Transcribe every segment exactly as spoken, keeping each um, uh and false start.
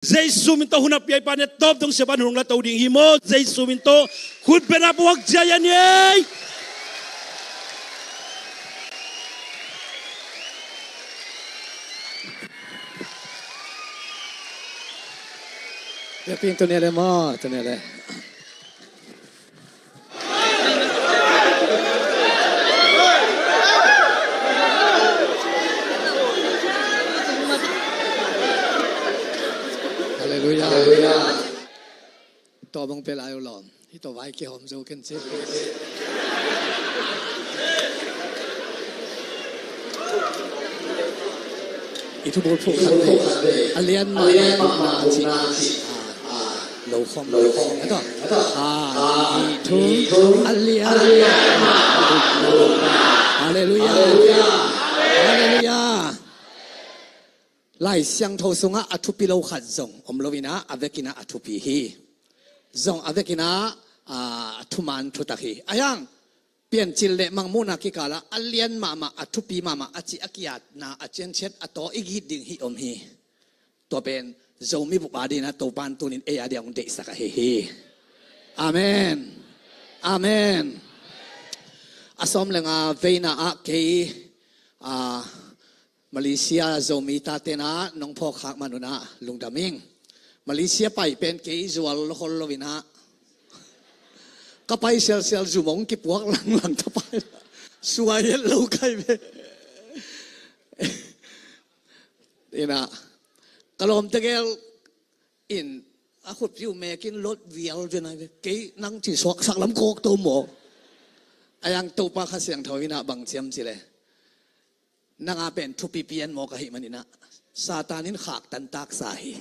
Jesu min tawh hun a piaipa ne tawp dong siapa in hong la to ding hi maw? Jesu min tawh hun pen a puak cia ya ni ei. Biakpiak in tu ni le maw, tu ni le. Halleluiah. Halleluiah. Tawh bang pia lai uh lawm. Hih tawh vai kihawm zo ken ci. I thu bulphuh khat ve. A lian mahmah a cih. Lo khawm, lo khawm. A tawh. Khat, nih, thum. A lian mahmah. Halleluiah. Halleluiah. Lai Siangtho sungah a thupi lo khat zong om lo inah, a vekinah a thupi hi. Zong a vekinah a thuman thutak hi. A hiang Piancil le Mangmuhna kikalah a lian mahmah, a thupi mahmah a cih a ki-atna a cianciat a tawh i git ding hih om hi. Tua pen Zomi bup a dinah Topan tunin ei a dia hong deihsak ahi hi. Amen. Amen. A sawm le nga veina ah kei, a, Malaysia Zomi tatenah nong phawk khak manunah lungdam ing. Malaysia pai pen kei zual hol loinah ka pai sialsial, zum hong kipuak langlang ta pai. Suai het lo kai ve. Inah ka lawmte gel in a khut piu mekin lot vial ve nai ve. Kei nang ci suaksak lam kawk to maw? A hiang Topa Kha Siangtho inah bang ciam ci le, nang a pen thupi pian maw ka hih maninah Satan in khaktan taksa hi.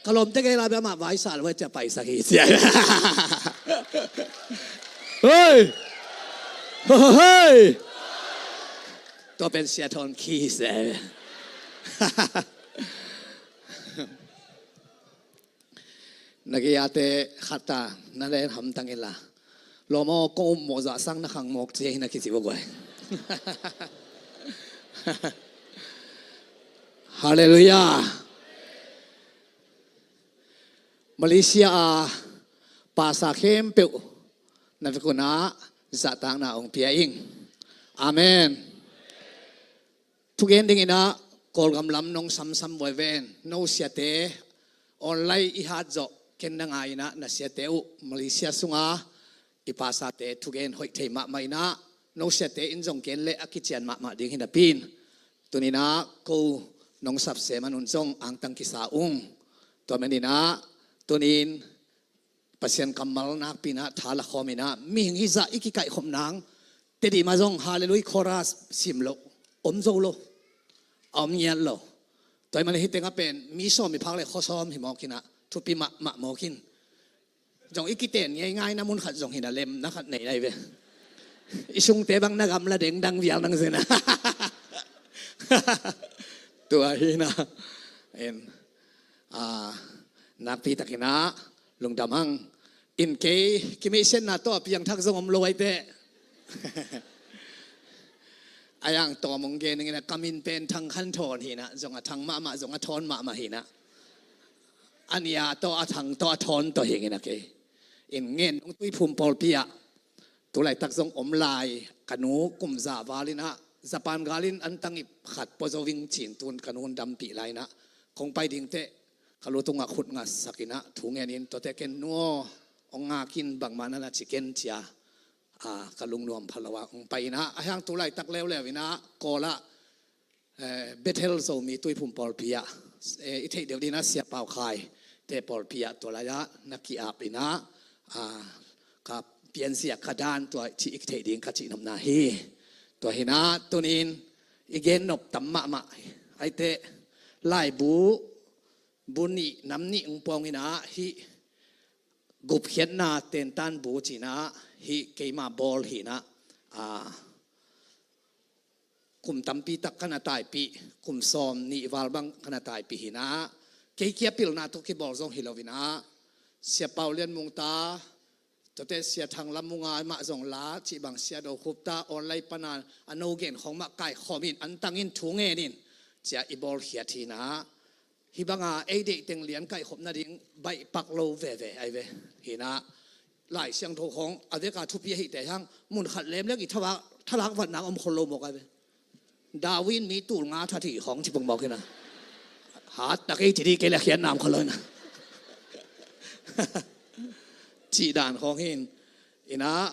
Ka lawmte gei la bia mah vaisa lo cia paisak hi cia. Hei! Hei! Tua pen Sia Thawn khi hi se. Na gei-ate khat ta na len hamtang inla, lawm aw, kong um mawh zah sang na khang mawk cia hi na kici uh guai. Halleluiah. Malaysia a pasa khempeuh na vekunah zahtakna hong pia ing. Amen. Thugen dinginah Kawlgam lam nong samsam buai ven. No siate online i hat zawh ken na ngai inah na siate uh Malaysia sunga i pasate thugen hoih thei mahmah inah no siate in zong gen le a kician mahmah ding hi napi-in tuninah ko nong sapse manun zong angtang kisa ung. Tua maninah tunin Pasian kammal nakpi inah tha la khawm inah mihing hizah i kikaihkhop nang Tedim ah zong Halleluiah chorus sim loh om zo lo, a om ngiat lo. Tua hi mah le hih tengah pen mi sawm i phak le khuasawm hi mawk inah thupi mahmah mawk in. Zong i kiten ngeingai na mun khat zong hi na lem na khat nei lai ve. I sungte bang na gamla dengdang vial nang zen a. Tua hi na. En. A, nakpi takinah lungdam hang. In kei kimeihsiatna tawh a piangthak zong om lo aite. A hiang tawm hong gen inginah ka min pen Thang Khan Thawn hinah zong a thang mahmah zong a thawn mahmah hinah. A nia tawh a thang tawh a thawn tawh hinginah kei. In ngen dong Tuiphum pawlpi ah tulaitak zong om lai, ka nu kum za val inah Japan gal in antang ip khat pua zo ving cin tun ka nu hong dampih lai inah kong pai dingteh ka lu tungah khut ngasak inah thu ngen in tuate ken nu aw, hong ngak in bangmah na na ci ken cia, a, ka lungnuam pha lo ah hong pai inah a hiang tulaitak leuleu inah Kawl ah eh, Bethel Zomi Tuiphum pawlpi ah, eh, i theih deuh dinah Sia Pau Khai te pawlpi ah tua lai-ah na ki-ap inah, ah, ka pianzia ka dan tua cih i theih ding ka cihnopna hi. Tua hinah tunin i gennop tam mahmah aite laibu bu nih nam nih hong puang inah hih gupkhiatna tentan bu cinah hih keima bawl hinah, ah, kum tampi tak ka na taipih, kum sawm nih val bang ka na taipih hinah kei kia pilna tawh kibawl zong hi lo inah Sia Pau Lian Mung ta, tuate Sia Thang Lam Mung a mah zong la cih bang Sia Do Khup ta online pana a no gen khawng mah kaikhawm in antang in thu ngen in cia i bawlkhiat hinah Hih banga ei deih teng lian kaihkhop nading baihpak lo veve ahi ve. Hi-in ah Lai Siangtho khawng a veka thupi ahih teh hang mun khat lemleng i thalak, thalak vatna om khol lo mawk ahi ve. Darwin mi tul nga that hi khawng ci pong mawk hi-in ah. Hat tak ei ci dih kei le khiat nam khol lo hi-in ah. Cih dan khawng hi-in, hi-in ah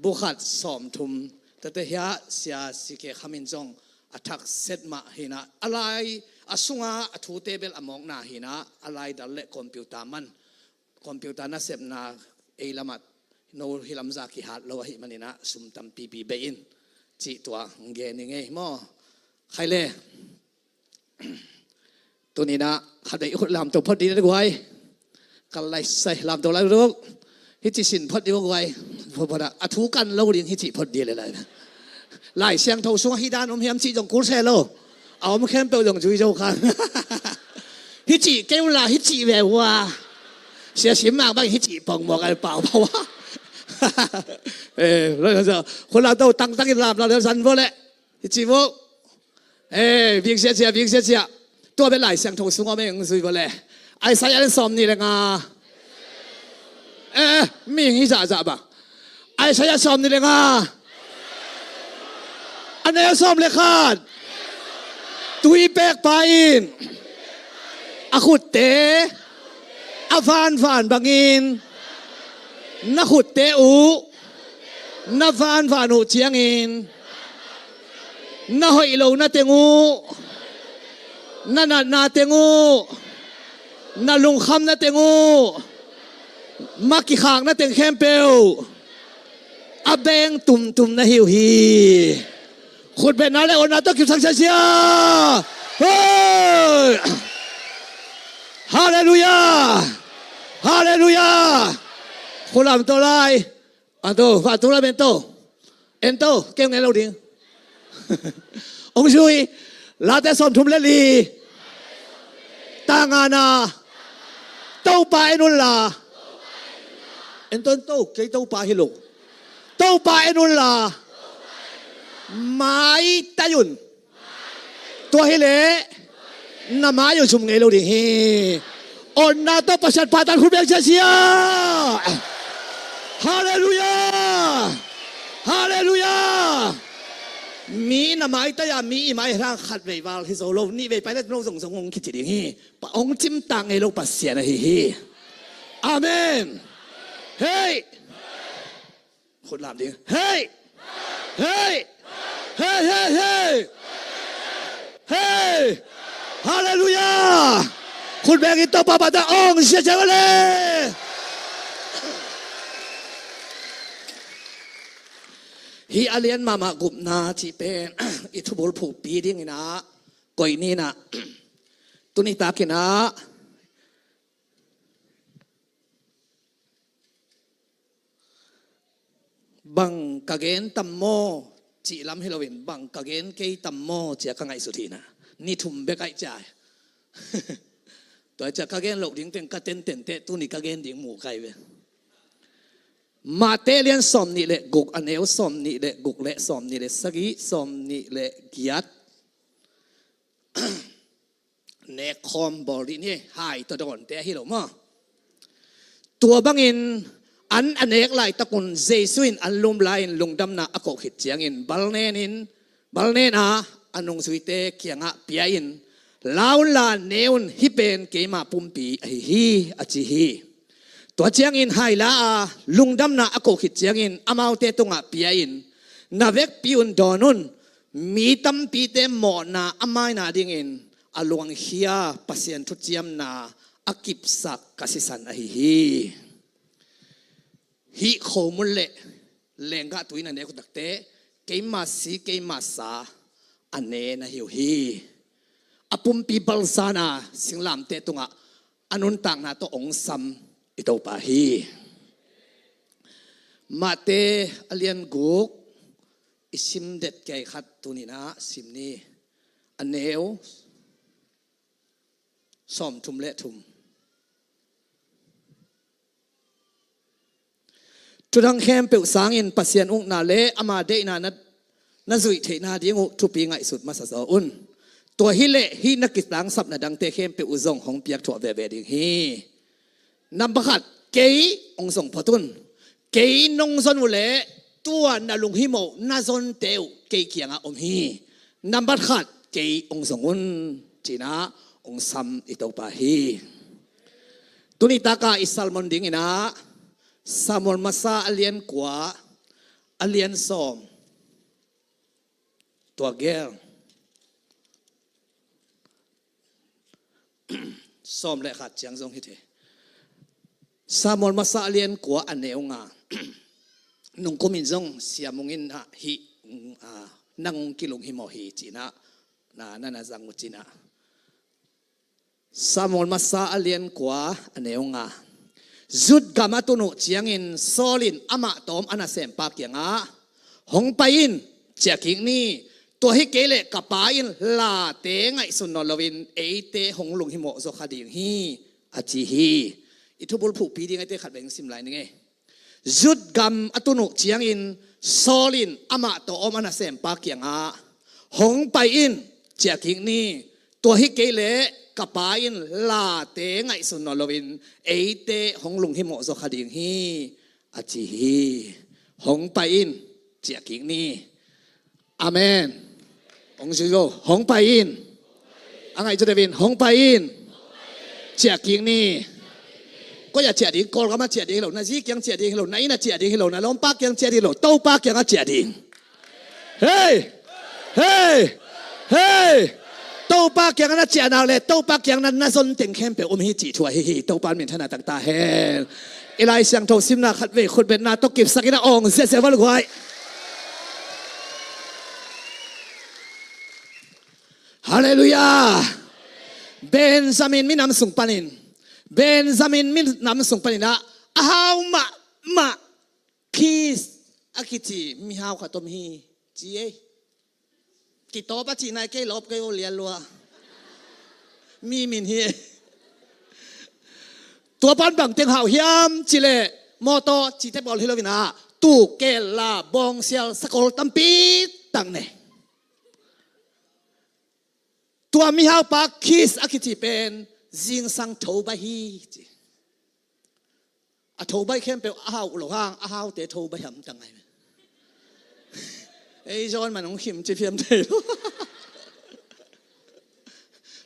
bu khat sawmthum tete hiah Sia C K Kham in zong a thak set mah hi-in ah, a lai a sunga a thute bel a mawkna hi-in ah, a lai dal le computer man, computer nasepna ei lamah no hih lamzah kihat lo ahih manin ah sum tampipi bei in cih tua gen ing ei maw. Khai le. Tuni-in ah khat vei khut lamto phot dih le guai. Kal lai sai lamto lai ruk. Hih ci sin phot dih guai. Phot phot ah a thu kan lo ding hih ci phot dih le lai. Lai Siangtho sungah hih dan om hiam cih zong kul se lo. A om khempeuh zong zui zo khan. Hih ci kei un la hih ci ve ua. Sia sim mang bang hih ci pong mawk ai pau pau a. Eh, lo sa khut lamto tangtang in lam lam le san vo le. Hih ci vo. Eh, ving sia sia, ving sia sia. Tua bel Lai Siangtho sung om eng zui vo le. Isaiah lian sawm nih le nga. Eh, eh, mi hi zahzah bang. Isaiah sawm nih le nga. A neu sawm le khat. Tui pekpa in a khutte a vanvan bangin na khutte uh na vanvan uh ciangin na hoih lo na teng uh, na natna teng uh, na lungkham na teng uh, ma kikhak na teng khempeuh a beng tumtum na hi uh hi. Khutbetna le otna tawh kipsak siasia. Hei! Halleluiah! Halleluiah! Khulam to lai. Anto, va tu la bento. Ento, keu nge lo ding. Ong sui, Late sawmthum le li. Tangana. Topa en un la. Ento, ento, kei Topa hi lo. Topa en un la. Mai tai un. Tua hi leh na mai uh zum ngei lo ding hi. Otna tawh Pasian pahtan khut beng siasia. Halleluiah! Halleluiah! Mi na maitai a mi i mai hlang khat vei val hi zo lo, nih vei pai le no zongzong hong kici ding hi. Pa hong cimtak ngei lo Pasian ahi hi. Amen. Hei! Khut lam ding. Hei! Hei! Hei, hei, hei! Hei! Halleluiah! Khut beng in Topa pahtan ong siasia le. Hih a lian mahmah gupna cih pen i thubul phuhpi dingin ah koih ni in ah, tuni takin ah bang ka gen tam maw cih lam hi loin bang ka gen kei tam maw ci-a ka ngaihsut hi in ah, ni thum bek aih cia. Tua cia ka gen loh ding teng ka tenten teh tuni ka gen ding mu kai ve. Mate lian sawm nih le guk, a neu sawm nih le guk le sawm nih le sagih, sawm nih le giat. Nek khawm bawl dih ni, hai tawh dawnte ahi lo maw? Tua bangin an a nek laitakun Jesu in an lum lai-in lungdamna a koh khit ciangin bal nen in, bal nen a a nungzuite kiangah pia in, "La un la ne un, hih pen keima pumpi ahi hi," a ci hi. Tua ciangin hai la a lungdamna a koh khit ciangin amaute tungah pia in, "Na vekpi un dawn un, mi tampite mawhna a maina dingin a luangkhia Pasian thuciamna a kipsak ka sisan ahi hi." Hih khomun le lenggah tui na nek uh takte keima si keima sa a ne na hi uh hi. A pumpi balzana singlamte tungah a nuntakna tawh ong sam i Topa hi. Mate a lian guk i sim det kei khat tuni in ah sim ni, a neu sawmthum le thum. Thudang khempeuh sangin Pasian ukna le ama deihna na, na zuih theihna ding uh thupi ngaihsut masa zaw un. Tua hileh hih na kitangsapna dangte khempeuh uh zong hong piak thuah veve ding hi. Nambat khat, kei hong zong phot un. Kei nong zon uh leh tua na lunghimawh na zonte uh kei kiangah om hi. Nambat khat, kei hong zong un, ci-in ah hong sam i Topa hi. Tuni taka i sermon dingin ah Samuel masa a lian kua, a lian sawm, tua gel sawm le khat ciang zong hi thei. Samuel masa a lian kua, a neu nga. Nung kumin zong siamung in ah hih, ah, nang kilunghimawh hi ci-in ah na, na, na zang uh ci-in ah. Samuel masa a lian kua, a neu nga. Zut gam a tun uh ciangin Saul in amah tawh om a nasempa kiangah, "Hong pai in, ciah kik ni. Tua hi kei leh ka pa in late ngaihsun nawn loin eite hong lunghimawh zaw kha ding hi," a ci hi. I thubulphuhpi ding a, eite khat bek sim lai ning ei. Zut gam a tun uh ciangin Saul in amah tawh om a nasempa kiangah, "Hong pai in, ciah kik ni. Tua hi kei leh ka pa in late ngaihsun nawn loin eite hong lunghimawh zaw kha ding hi," a ci hi. Hong pai in, ciah kik ni. Amen. Hong zui zo, hong pai in. A ngaih cu deuh in, hong pai in. Ciah kik ni. Koi ah ciah ding, Kawlgam ah ciah ding hi lo, na zi kiang ciah ding hi lo, na inn ah ciah ding hi lo, na lawmpa kiang ciah ding hi lo, Topa kiangah ciah ding. Hei! Hei! Hei! Topa kiangah na ciah nak leh Topa kiang na, na zon teng khempeuh om hi cih thu ahi hi. Topa min thang a tang ta hen. I Lai Siangtho simna khat vei khutbetna tawh kipsak in a awng ziahziah val guai. Halleluiah. Benjamin minam sung panin, Benjamin minam sung panin ah a hau mahmah Kis a kici mihau khat om hi ci ei. Kitawp a cihna hi kei, lawp kei aw, lian lua. Mi min hi ei. Tua pan bang teng hau hiam cih leh mawtaw cihte bawl hi lo-in ah, tuu, keel, la, bawngsial, sakol tampi tak nei. Tua mihaupa Kis a kici pen zingsang tho baih hi ci. A tho baih khempeuh a hau lo hang, a haute tho baih hamtang ngai. Ei zawn man hong khim ci phiam thei lo.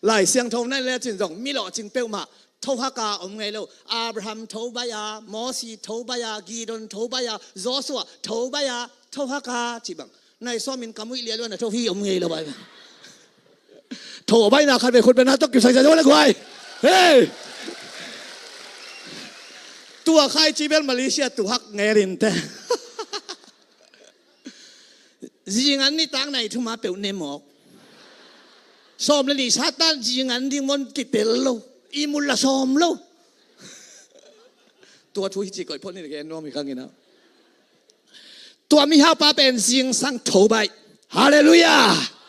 Lai Siangtho na en lecin zong mi lawhcing peuhmah tho hak a om ngei lo. Abraham tho baih a, Mosi tho baih a, Gideon tho baih a, Joshua tho baih a, tho hak a ci bang. Nai sawmin ka muih lialuan a tho hi om ngei lo bai. Tho baihna khat vei khutbetna tawh kipsak ziahziah le guai. Hei! Tua khai ci bel Malaysia tu hak ngei rin te. Zingan nitak nai thuma peuh ne mawk. Sawm le nih Satan zingan ding mon kitel lo. I mul la sawm lo. Tua thu hi ci koih phot ni le gen nuam hi khang in ah. Tua mihaupa pen zingsang tho baih. Halleluiah.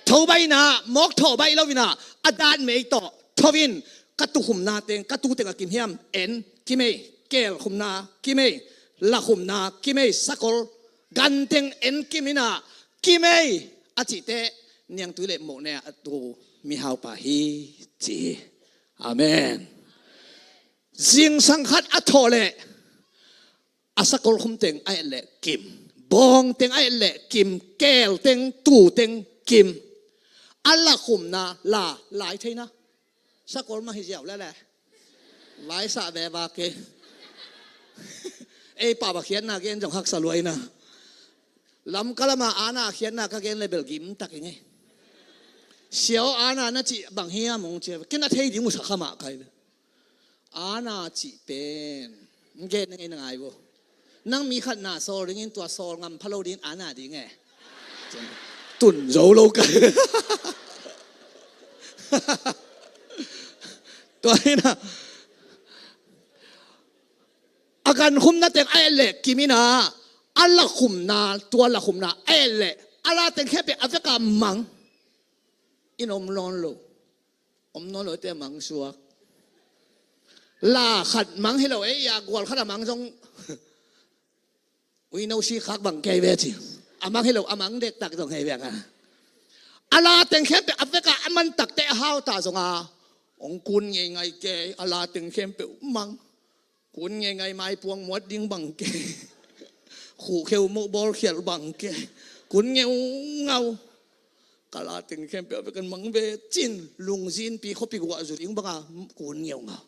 Tho baihna, mawk tho baih lo-in ah, a dat mei tawh tho in, ka tu khumna teng, ka tu teng a kim hiam, en kim ei, keel khumna kim ei, la khumna kim ei, sakol gan teng en kim in ah, kim ei a cih teh niangtui le moh ne a tu mihaupa hi ci hi. Amen. Zingsang khat a thawh leh a sakol khum teng a et leh kim, bawng teng a et leh kim, keel teng, tuu teng kim. A la khumna, la, lai theihna. Sakol mah hi ziau le le. Lai sah ve vak e. Ei pau a khiatna gen zong haksa lua ina. Lamka lama Ana khiatna ka gen le bel gim tak i ngei. Siau Ana na cih bang hiam hong ci a, kei na thei ding uh sa kha mah kai ve. Ana cih pen gen na ngei na ngai vo. Nang mi khat na sawl dingin tua sawl ngam pha lo dingin Ana ding e. Tun zo lo kai. Tua hi na. A gan khumna teng a et leh kim in ah, a la khumna, tua la khumna a et leh a la teng khempeuh a vek a mang. In om nawn lo. Om nawn lo te mang suak. La khat mang hi lo ei, a gual khat a mang zong. Uino si khak bang kei ve ci. A mang hi lo, a mang dektak zong hei ve nga. A la teng khempeuh a vek a, a man takte a hau ta zong a, hong kun ngeingai kei, a la teng khempeuh mang. Kun ngeingai, maipuang muat ding bang kei, khuhkheu moh bawlkhialh bang kei, kun ngeungau. Ka la teng khempeuh a vek a, mang ve cin, lungzinpi khuapi guah zu ding bang a, kun ngeungau.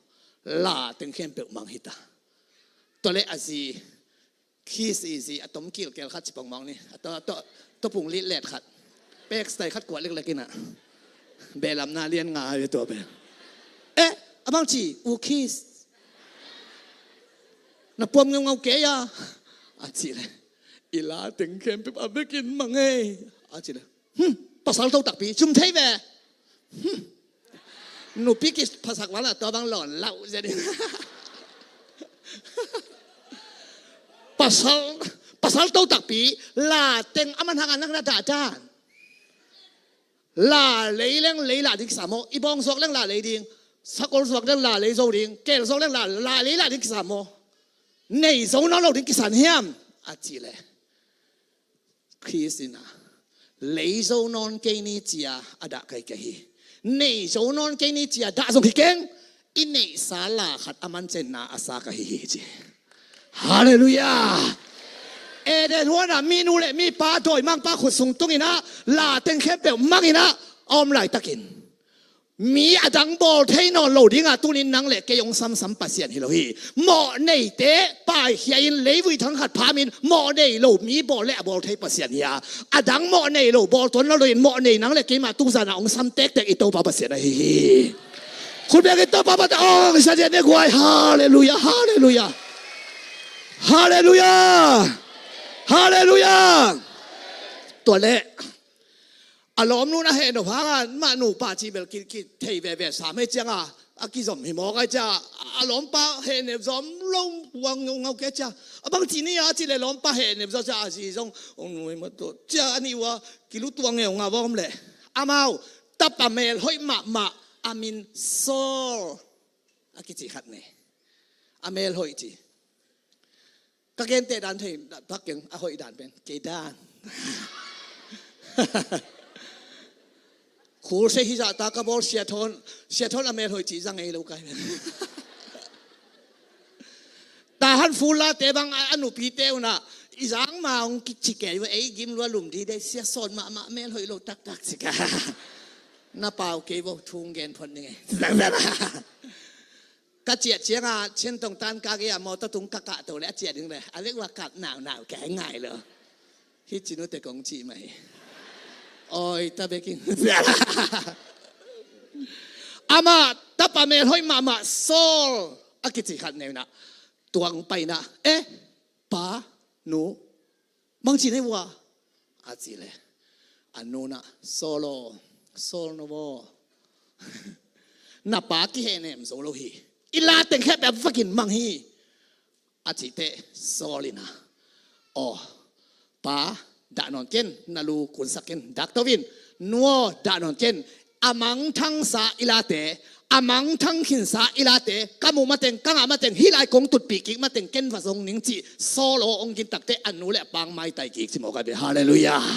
La teng khempeuh mang hi ta. Tua leh a zi, kiss easy, a tom kilkel khat ci pongmawng ni. A to, to, to pung litlet khat. Pek style khat kuah leklek in a, belamna lian nga hi tua bel. Eh, a bang ci, u kiss. Na puam ngeungau kei a, a ci leh. I la teng khempeuh a vek in mang ei, a ci leh. Hmm, pasal to takpi, zum thei ve. Hmm. Nupi kiphasak val a tua bang lawn lau zen in. Pasal, pasal to takpi, la teng a man hang a nak na dahdan. La lei leng lei lah ding kisam maw? I bawng zuak leng la lei ding, sakol zuak leng la lei zo ding, kel zuak leng la, la lei lah ding kisam maw? Nei zo nawn lo ding kisan hiam? A ci leh. Khrist in a, lei zo nawn kei ni ci a, a dah kei kei hi. Nei zo nawn kei ni ci a dah zong hi keng. I neihsa la khat a man ciangin na a sa ka hi hi ci. Halleluiah. Eden huan a minu le mipa dawimangpa khut sung tung in a, la teng khempeuh mang in a, a om laitakin mi a dang bawl thei nawn lo ding a, tunin nang le kei hong samsam Pasian hi lo hi. Mawh neite paikhia in, leivui thang khat phamin, mawh nei lo mi bawl le a bawl thei Pasian hi a, a dang mawh nei lo bawl tuan lo in, mawh nei nang le keimah tuzan a hong sam tektek i Topa Pasian ahi hi. Khut beng in Topa Pasian, oh, i sa dian ne guai. Halleluiah, halleluiah. Halleluiah. Halleluiah. Tua leh a lawmnu'n a hehnop hang a, mah nupa cih bel ki, kithei veve sam hi ciang a, a kizom hi mawk ai cia, a lawmpa hehnep zom lo, huang ngau ngau kei cia. A bang ci ni a ci leh lawmpa hehnep zom cia, a zi zong hong nui mah tawh cia, a nih uh a kilutuang ngeu ngau a om leh. Amau tapa mel hoih mahmah, a min Saul a kici khat nei. A mel hoih ci. Ka gente dan thei tak keng, a hoih dan pen kei dan. Khul se hi zah ta ka bawl, Sia Thawn, Sia Thawn a mel hoih cih zang ei lo kai pen. Tahan fullate bang a, a nupite un a, i zang ma hong kici kei uh, ei gim lua lum di dei, Sia Sawn mahmah mel hoih lo taktak ci ka. Na pau kei vo, thu gen phot ning ei. Ka ciah ciangin Chin Tong Tan ka gei a mawtaw tung ka kah to leh a ciah ding leh a lek ua kap naunau kei ngai lo. Hih ci nute kong cih mah hi. Oi ta bekin. Amah tapa mel hoih mahmah Saul a kici khat nei un a, tuang pai in a, eh, pa, nu, bang ci na hi uh a, a ci leh. A nu in a, Saul aw, Saul na aw, na pa kihehnem zo lo hi. I la teng khempeuh a vakin mang hi, a cih teh Saul in a, aw, pa, dah nawn ken, na lu kunsak ken, dak to in. Nu aw, dah nawn ken. A mangthangsa i late, a mangthang khinsa i late ka muh mateng, ka ngah mateng, hih lai kong tutpih kik mateng ken va zong ning cih Saul aw hong gin tak teh a nu le a pa hong maitai kik ci mawk a ve. Halleluiah.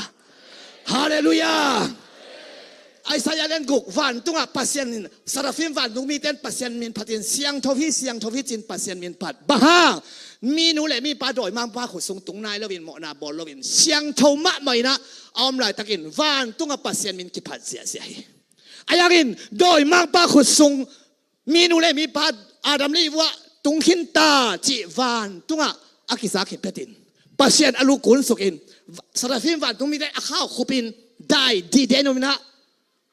Halleluiah. Isaiah lian guk, vantungah Pasian in, Seraphim vantung mite in Pasian min phat in, siangtho hi, siangtho hi ci-in Pasian min phat. Bang hang? Minu le mipa dawimangpa khut sung tung nai lo in, mawhna bawl lo in, siangtho mahmah in a, a om laitakin vantungah Pasian min kiphat ziahziah hi. Ahi hangin dawimangpa khut sung minu le mipa, Adam le Eve ah tung khin ta cih vantungah a kizak hi phet in, Pasian a lu kunsuk in, Seraphim vantung mite a khau khup in, dai dide nuam in a,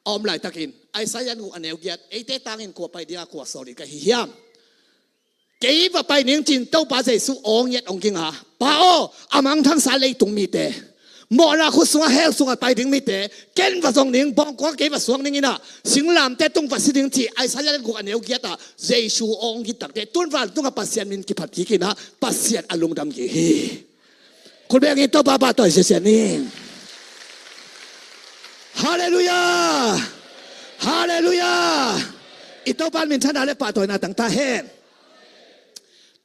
a om laitakin Isaiah lian guk a neu giat, eite tangin kua pai ding a, kua sawl ding ka hi hiam? Kei va pai ning ci-in Topa Jesuh aw ngiat hong ging a, Pa aw, a mangthangsa leitung mite, mawhna khut sungah hell sungah pai ding mite ken va zong ning, bawngkua kei va suak ning in a, singlamteh tung va si ding ci Isaiah lian guk a neu giat ah Jesuh aw hong ging tak teh, tun vantungah Pasian min kiphat kik in a, Pasian a lungdam kik hi. Khut beng in Topa pahtawina sia ning. Halleluiah. Halleluiah. I Topa minthanna le pahtawina tang ta hen.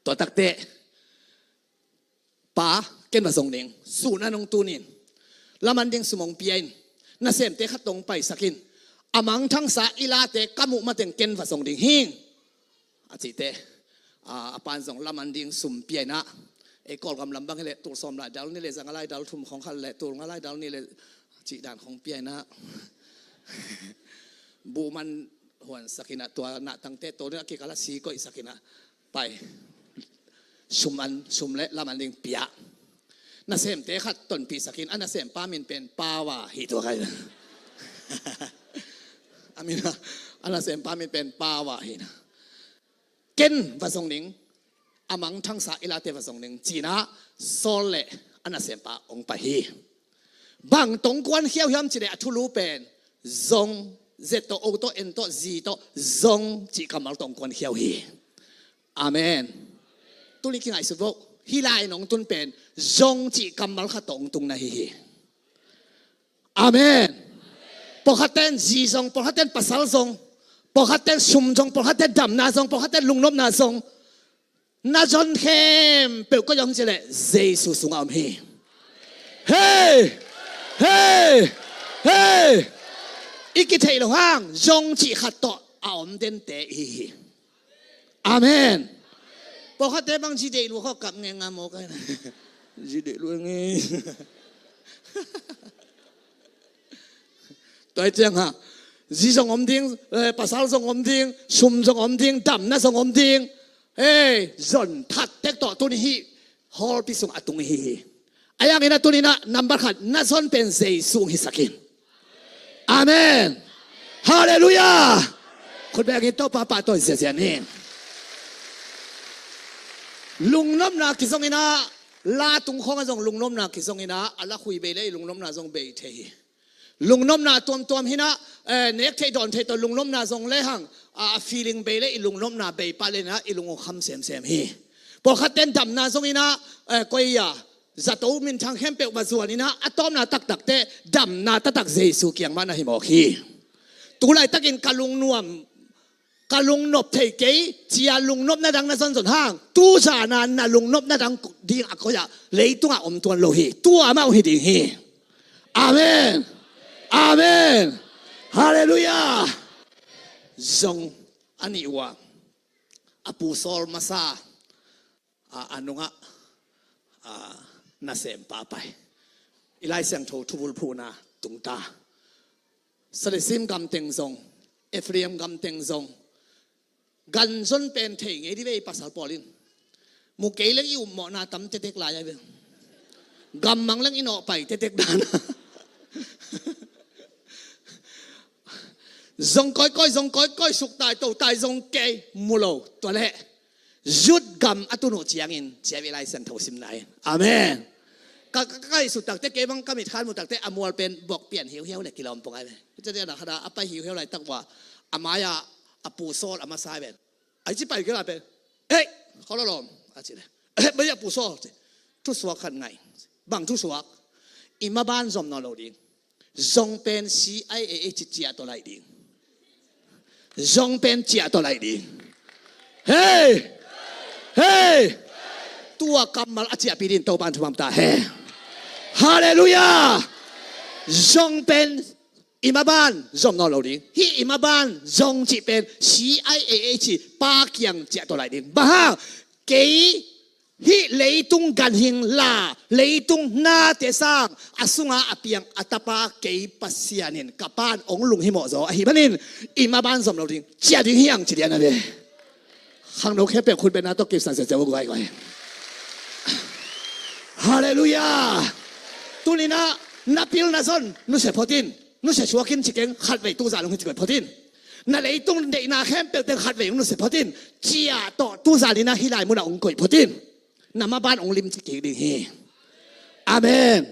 Tua tak teh, Pa, ken va zong ning, sun a nong tun in, laman ding sum hong pia in, nasemte khat tawh paisak in, a mangthangsa i late ka muh mateng ken va zong ding hi, a cihte. A, a pa'n zong laman ding sum pia in ah, ei Kawlgam lam bang hi leh tul sawm lai dal nih leh za nga lai dal thum khong khat leh tul nga lai dal nih leh cih dan khong pia in ah, buh man huansak in ah, tua nahtangte tawh in ah kikal ah si koihsak in ah, pai, sum an, sum leh laman ding pia. Nasemte khat tonpihsak in, a nasempa min pen Pawa hi tua kai. A min a, a nasempa min pen Pawa hi na. Ken va zong ning, a mangthangsa i late va zong ning ci in ah, Saul leh a nasempa hong pai hi. Bang tawh kuan khiau hiam cih leh a thulu pen zong, Z tawh, O tawh, N tawh, Z tawh, zong cih kammal tawh kuan khiau hi. Amen. Tuni kingaihsut vo, hih lai nong tun pen zong cih kammal khat tawh hong tung na hi hi. Amen. Pawlkhat ten zi zong, pawlkhat ten pasal zong, pawlkhat ten sum zong, pawlkhat ten damna zong, pawlkhat ten lungnopna zong. Na zon khempeuh koi om cih leh Jesu sungah om hi. Hei! Hei! Hei! I kitheih loh hang zong cih khat tawh a om dente i hi hi. Amen. Pawlkhatte bang zi deih lua khawng kap ngenga maw kai na. Zi deih lua nge. Tua hi ciang ha, zi zong om ding, eh, pasal zong om ding, sum zong om ding, damna zong om ding. Hei, zon that tek tawh tuni hih hall pi sung a tung hi hi. A yang in ah tuni in ah nambat khat na zon pen Jesu hong hisak in. Amen. Halleluiah. Khut beng in Topa pahtawi ziazia ni. Lungnopna kizong in ah, la tung khawng ah zong lungnopna kizong in ah, a la khui bei leh i lungnopna zong bei thei hi. Lungnopna tuamtuam hi in ah, eh, nek theih dawn theih tawh lungnopna zong lehang, a, a feeling bei leh i lungnopna bei pah leh in ah i lung hong kham semsem hi. Pawlkhat ten damna zong in ah, eh, koi a, zato minthang khempeuh va zuan in ah, a tawpna taktak teh damna taktak Jesu kiang mah na hi mawk hi. Tu laitakin ka lungnuam, ka lungnop thei kei ci a lungnopna dang na zonzon hang, tu zan a na lungnopna dang ding a koi ah leitungah om tuan lo hi. Tua mah hong hi ding hi. Amen. Amen. Halleluiah. Zong a nih uh ah, a pu Saul masa, a, a nungah, a, nasempa pai. I Lai Siangtho thubulphuhna tungta. Salisim gam teng zong, Ephraim gam teng zong, gan zon pen thei ngei di ve i pasal pawl in. Mu kei leng i upmawhna tam tektek lai a ve. Gam mang leng i nawhpai tektek dan a. Zong kawikawi, zong kawikawi, suk tai, to tai, zong kei, mu lo, tua leh Zut gam a tun uh ciangin, ciah ve Lai Siangtho simna in. Amen. Ka, ka, ka ngaihsut takte, kei bang ka mitkhan mu takte, a mual pen bok pian hiuhiau le kilawm pong ai ve. Ciah ve na khada, a pai hiuhiau laitak uh a, a mai-ah a pu Saul a masa ai ve. Ai ci pai kei la pen, "Ei, khaw lawlawm," a ci le. "Ei, bai a pu Saul," ci. "Thusuak khat ngaih." "Bang thusuak?" "I maban zom nawn lo ding. Zong pen C I A A ci ciah tawh laih ding. Zong pen ciah tawh laih ding." Hei! Hei! Tua kammal a ciahpih ding Topa'n thupha ta hen. Halleluiah! Zong pen i maban zom nawn lo ding. Hih i maban zong cih pen C I A A ci pa kiang ciah tawh laih ding. Bang hang? Kei hih leitung ganhing la, leitung nate sang a sunga a piang a tapa kei Pasian in ka Pa'n hong lunghimawh zaw ahih manin i maban zom lo ding, ciah ding hi hang ci lian a ve. Khangno khempeuh khut bengna tawh kipsak ziahziah uh guai guai. Halleluiah. Tuni-in ah na pil na zon nusia phot in, nusia suak in ci keng, khatvei tu zan hong hi ci koih phot in. Na leitung deihna khempeuh teng khatvei hong nusia phot in. Ciah tawh tu zan in ah hih lai munah hong koih phot in. Na maban hong limci kik ding hi. Amen.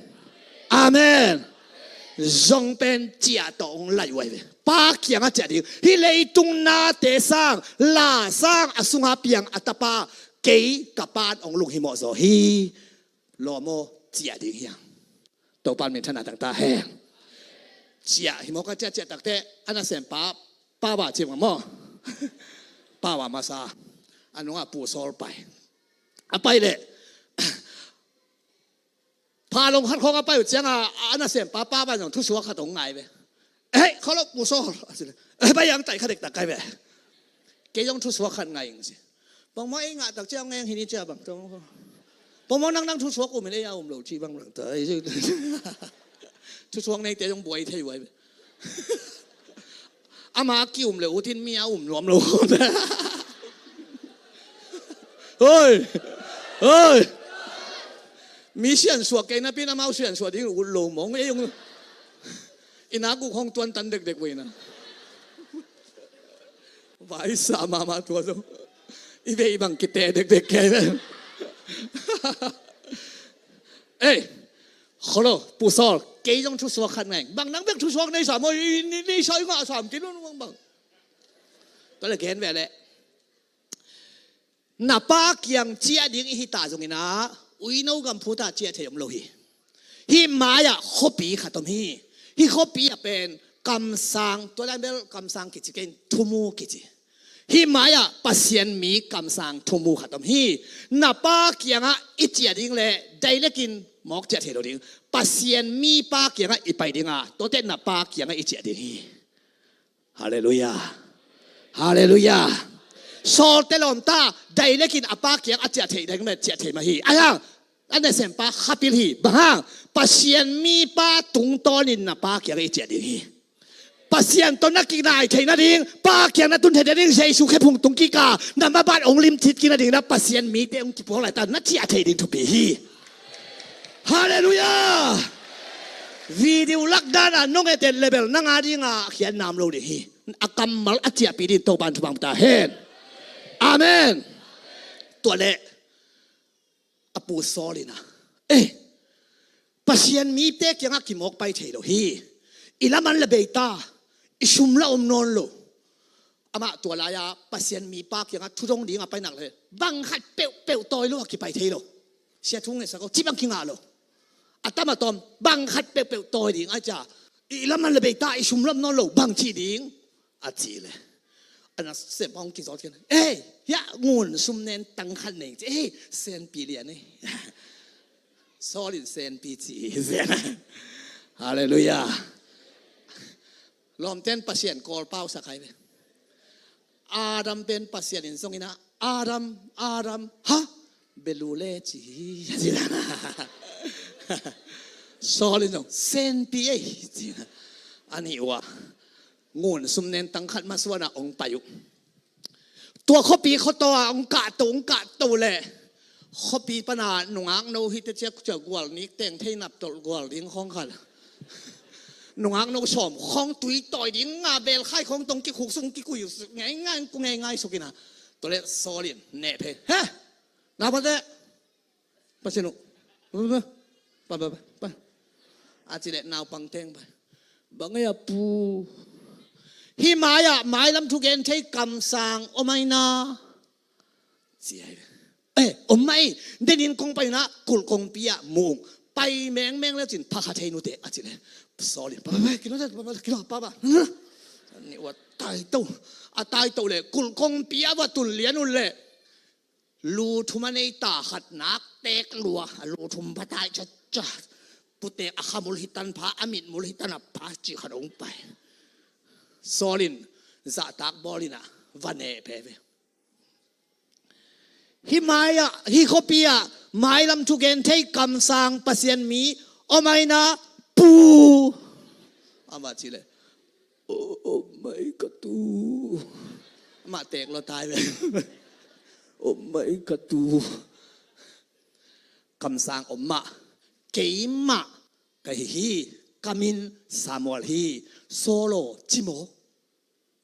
Amen. Zong pen ciah tawh hong laih uh ahi ve. Pa kiangah ciah ding. Hih leitung nate sang, la sang a sunga piang a tapa kei ka Pa'n hong lunghimawh zaw hi. Lawm aw, ciah ding hi hang. Topa'n minthanna tang ta hen. Ciah hi mawk a, ciah ciah takte a nasempa Pawa ci mawk maw? Pawa masa, a nungah Pu Saul pai. A pai leh Phalong khat khawng a pai uh ciangin a nasempa pa bang zong thusuak khat hong ngai ve. "Hei, kholok Pu Saul," a ci leh, "Hei, pai ang tai kha dektak kai ve. Kei zong thusuak khat ngai ing," ci. "Bang maw ei ngah tak ciang eng hi ni cia bang tong. Bang maw nang nang thusuak um in ei a um lo ci bang bang tai." Thusuak neite zong buai thei uai ve. Ama ki um le utin mi a um nuam lo. Hoi. Hoi. Mi siansuak kei napin amau siansuak ding ut lo mong ei ung. Ina guk hong tuan tan dekdek uh ina. Vai sa mama tua zo. I vei bang kite dekdek kei. Ei, kholo Pu Saul, kei zong thusuak khat ngai. Bang nang bek thusuak nei sa maw, i nei sa i ngah sam kei lo bang bang. Tua le gen ve le. Na pa kiang ciah ding i hi ta zongin ah uino gam phu ta ciah thei om lo hi. Hih mai-ah khuapi khat om hi. Hih khuapi ah pen kamsang, tua dan bel kamsang kici kei in, thumu kici. Hih mai-ah Pasian mi kamsang thumu khat om hi. Na pa kiangah i ciah ding le direct in mawk ciah thei lo ding. Pasian mi pa kiangah i pai ding a, tuate na pa kiangah i ciah ding hi. Halleluiah. Halleluiah. Sawlte lawmta, direct in a pa kiang a ciah thei ding le ciah thei mah hi. Ahi hang a nasempa khapil hi. Bang hang? Pasian mi pa tungtawnin na pa kiangah i ciah ding hi. Pasian tawh na kinai thei nading, pa kiang na tun thei nading, Jesu khephung tung kik a na mabat hong limcit kik nading na Pasian mite hong kipuak laita na ciah thei ding thupi hi. Halleluiah. Video lakdan a nong et et le bel nang a dinga khiatna om lo ding hi. A kammal a ciahpih ding Topan thupha ta hen. Amen. Tua le a Pu Saul in ah, eh, Pasian mite kiangah kimawk pai thei lo hi. I laman le beita, i sum la om nawn lo. Amah tua lai-a Pasian mipa kiangah thudong ding a pai nak le bang khat peuhpeuh tawi lo a kipai thei lo. Sia thu ngetsak aw, ci bang kingah lo. A tam a tawm bang khat peuhpeuh tawi ding a cia, i laman le beita, i sum la om nawn lo, bang ci ding a ci le. A nasempa hong kizawl khin. Ei, hiah ngun sum nen tang khat nei ci. Ei, senpi lian ei. Saul in senpi ci hi. Halleluiah. Lawmten Pasian kawl pau sak hai ve. Adam pen Pasian in zong in ah, Adam, Adam, ha? Belu le ci hi. Saul in zong senpi ei ci. A nih uh ah ngun sum nen tang khat masuan ah hong pai uh. Tua khuapi khuataw ah hong kahto, hong kahto le khuapi pan a nungak no hi te cia, cia gual nik teng thei nap tolh gual ding khawng khat. Nungak no sawm khawng tui tawi ding a bel khai khawng tong kikhuk suk, kikui suk ngeingai, ku ngeingai suk in ah. Tua le Saul in neh phei. He! Naupangte, Pasian uh. Pa, pa, pa, pa. A ci le naupang teng pai. Bang ei a Pu. Hih mai-ah mailam thugen thei kamsang om ahi na. Ci ahi. Eh, om mah ei. Denin kong pai na kulh kongpi ah mu ung. Pai mengmeng le cin pha kha thei nute a ci le. Saul in pa, pa, pa, kilo, pa, pa, kilo, pa, pa. Ni ua tai to. A tai to le kulh kongpi ah va tun lian un le. Lu thum a nei ta khat nak tek lua, a lu thum pha tai caca. Putek a khamul hi tan pha, a mitmul hi tan a pha ci khat hong pai. Saul in zahtak bawl in ah va neh phei ve. Hih mai-ah, hih khuapi ah mailam thugen thei kamsang Pasian mi om ahi na Pu. Amah ci le. Oh, oh mai ka tu. Amah tek lua tai ve. Oh mai ka tu. Kamsang om mah. Keimah ka hi hi. Ka min Samuel hi. Saul aw ci maw.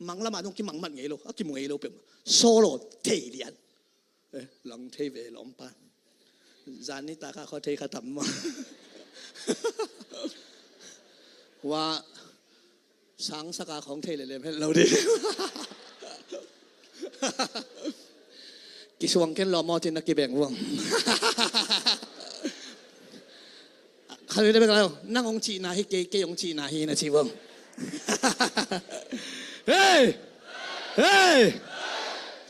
Manglam ah dong kimangmat ngei lo. A kimu ngei lo peuh. Saul aw thei lian. Eh, lang thei ve lawmpa. Zan nitak a khaw thei kha tam maw. Hua sangsak a khawng thei lelem het lo ding. Kisuang ken lawm aw cin na kibeng vuang. Khalui le bek lau, nang hong cihna hi, kei, kei hong cihna hi na ci vuang. Hei! Hei!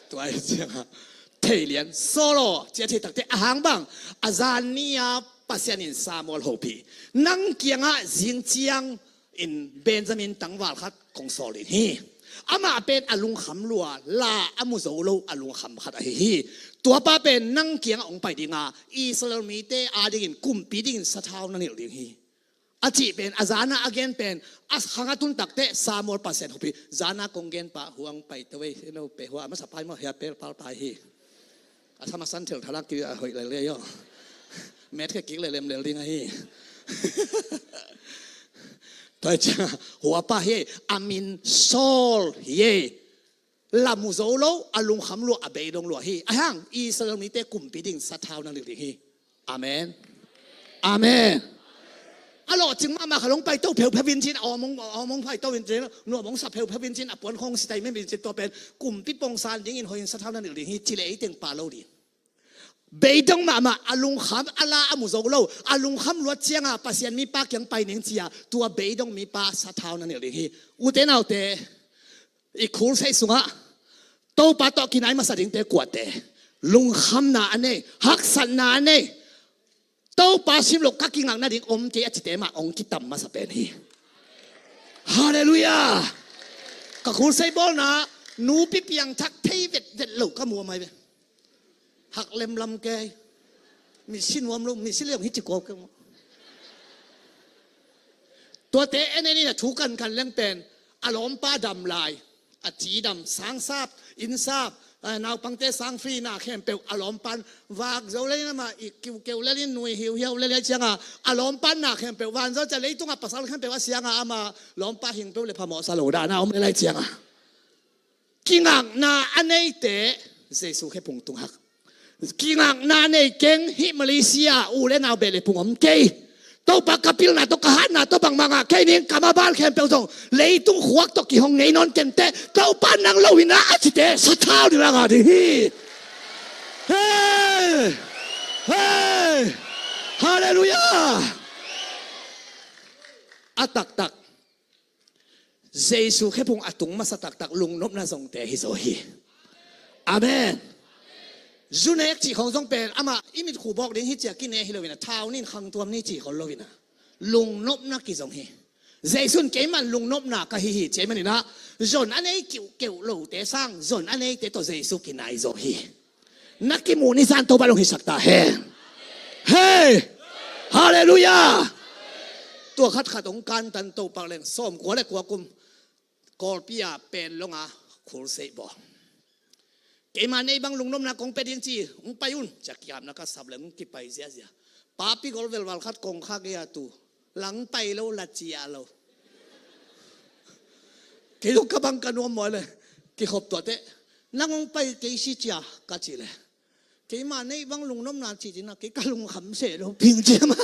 Tua hi ciang a thei lian Saul aw, ci a thei takte a hang bang. A zan ni a Pasian in Samuel hopih. Nang kiangah zingciang in Benjamin tangval khat kong sawl ding hi. Amah pen a lungkham lua, la a mu zo lo a lungkham khat ahi hi. Tuapa pen nang kiangah hong pai dinga Israel mite adingin kumpi dingin sathau na nilh ding hi, a cih pen a zana a gen pen a khang a tun takteh Samuel Pasian hopih. Zana kong gen pa huang paito ei, no pe hua a masa pai maw, hia pel pal pai hi. A sama san thel thalang ki a hoih lele yo. Met khe kik lelem lel ding ahi. Tua ciang hua pa hi, a min Saul hi. La mu zo lo, a lungkham lua, a beidong lua hi. A hang Israel mite kumpi ding sathau na nilh ding hi. Amen. Amen. A lawhcing mahmah kha long paito pheupheu in cin, a awmong awmong paito in cin, nuamong sa pheupheu in cin, a puan khong sitai mem in cin, tua pen kumpi pongsan dingin hoihin sathau na nilh ding hi, ci le ei teng pa lo ding. Beidong mahmah, a lungkham a la a mu zo lo, a lungkham luat cianga Pasian mipa kiang pai ning cia, tua beidong mipa sathau na nilh ding hi. Ute naute, i khulsei sungah Topa tawh kinai masa dingte kuate, lungkhamna a nei, haksatna a nei, Topa sim lo ka kingak nading om kei a cite mah hong kitam masa pen hi. Halleluiah. Ka khulsei bawlna nupi piangthak thei vetvet lo ka muam ai ve. Hak lemlam kei. Misi nuam lo, misi leong hi ci kuau kei maw. Tuate en en in a thu kankan leng pen a lawmpa dam lai, a ci dam, sangsap, innsap, eh, naupangte sang free na khempeuh a lawmpan vak zo lelin amah i kiukeu lelin nui hiuhiau lel cianga a lawmpan na khempeuh van zo cia leitungah pasal khempeuh a sianga ama lawmpa hing peuh le phamawhsa lo dana om lel ai cianga. Kingakna a neite Jesu khephung tung hak. Kingakna nei keng hih Malaysia u le nau beh le pung om kei. Topa ka pilna tawh ka hatna tawh bangmah ngah kei ning, ka maban khempeuh zong leitung khuak tawh kihong ngei nawn kenteh, Topa nang lo in a cite sathau ding la ngah ding hi. Hei! Hei! Halleluiah! A taktak Jesu khephung a tung masa taktak lungnopna zongte hi zaw hi. Amen. Zu nek cih khong zong pen amah i mitkhu bawk ding hi cia kine hi loin a, thau nin khangtuam ni cih khol loin a, lungnopna kizong hi. Jesu in keiman lungnopna ka hi hi ci ahih manin a, zon a nei kiuhkeuh lote sang zon a neite tawh Jesu kinai zaw hi. Na kimu ni zan Topa long hisak ta hen. Hei! Halleluiah! Tua khatkhat hong kantan Topa leng sawmkua le kua kum Kawlpi a Panglong a khulsei bawl. Keima nei bang lungnopna kong pia ding ci, hong pai un. Cia kiamna ka sap leng hong kipai ziazia. Papi gol velval khat kong kha gei a tu. Lang pai lo la cia lo. Kei zong ka bang ka nuam maw le. Kikhop tuate. Nang hong pai kei si cia ka ci le. Keima nei bang lungnopna ci cina kei ka lungkham se lo ping cia ma.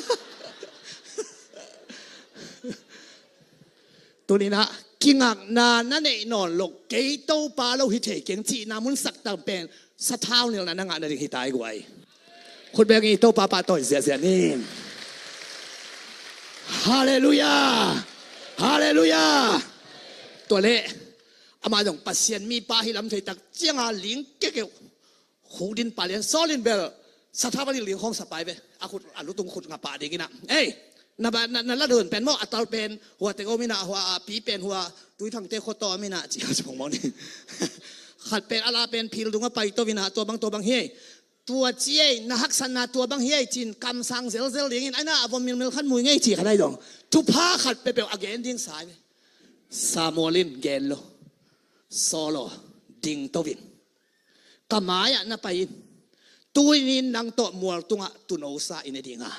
Tuninah kingakna na neih nawn lo kei Topa lo hi thei keng cihna mun saktak pen sathau nilhna na ngah nading hi tai guai. Khutbeng i Topa pahtawi ziahziah ni. Halleluiah. Halleluiah. Tua leh amah zong Pasian mipa hi lam theitak cianga ling kekeuh. Khuk din palian sawlin bel sathau a ling khawng sapai ve. A khut a lutung khut nga pah dinginah ei na, na, na la dun pen maw a tal pen hua teng om inah hua a pi pen hua tuithangte khua tawh om inah ci a ci phongmawh ni. Khat pen a la pen phil dunga pai to inah tua bang tua bang hi ei. Tua ci ei na haksatna tua bang hi ei cin kamsang zelzel dingin aina a vom milmil khat mui ngei ci khat ai dong. Thupha khat peuhpeuh a gen ding sai ve. Samuel in gen lo. Saul aw ding to in. Ka mai-ah na pai in. Tunin nang tawh mual tungah tunosa i ne dinga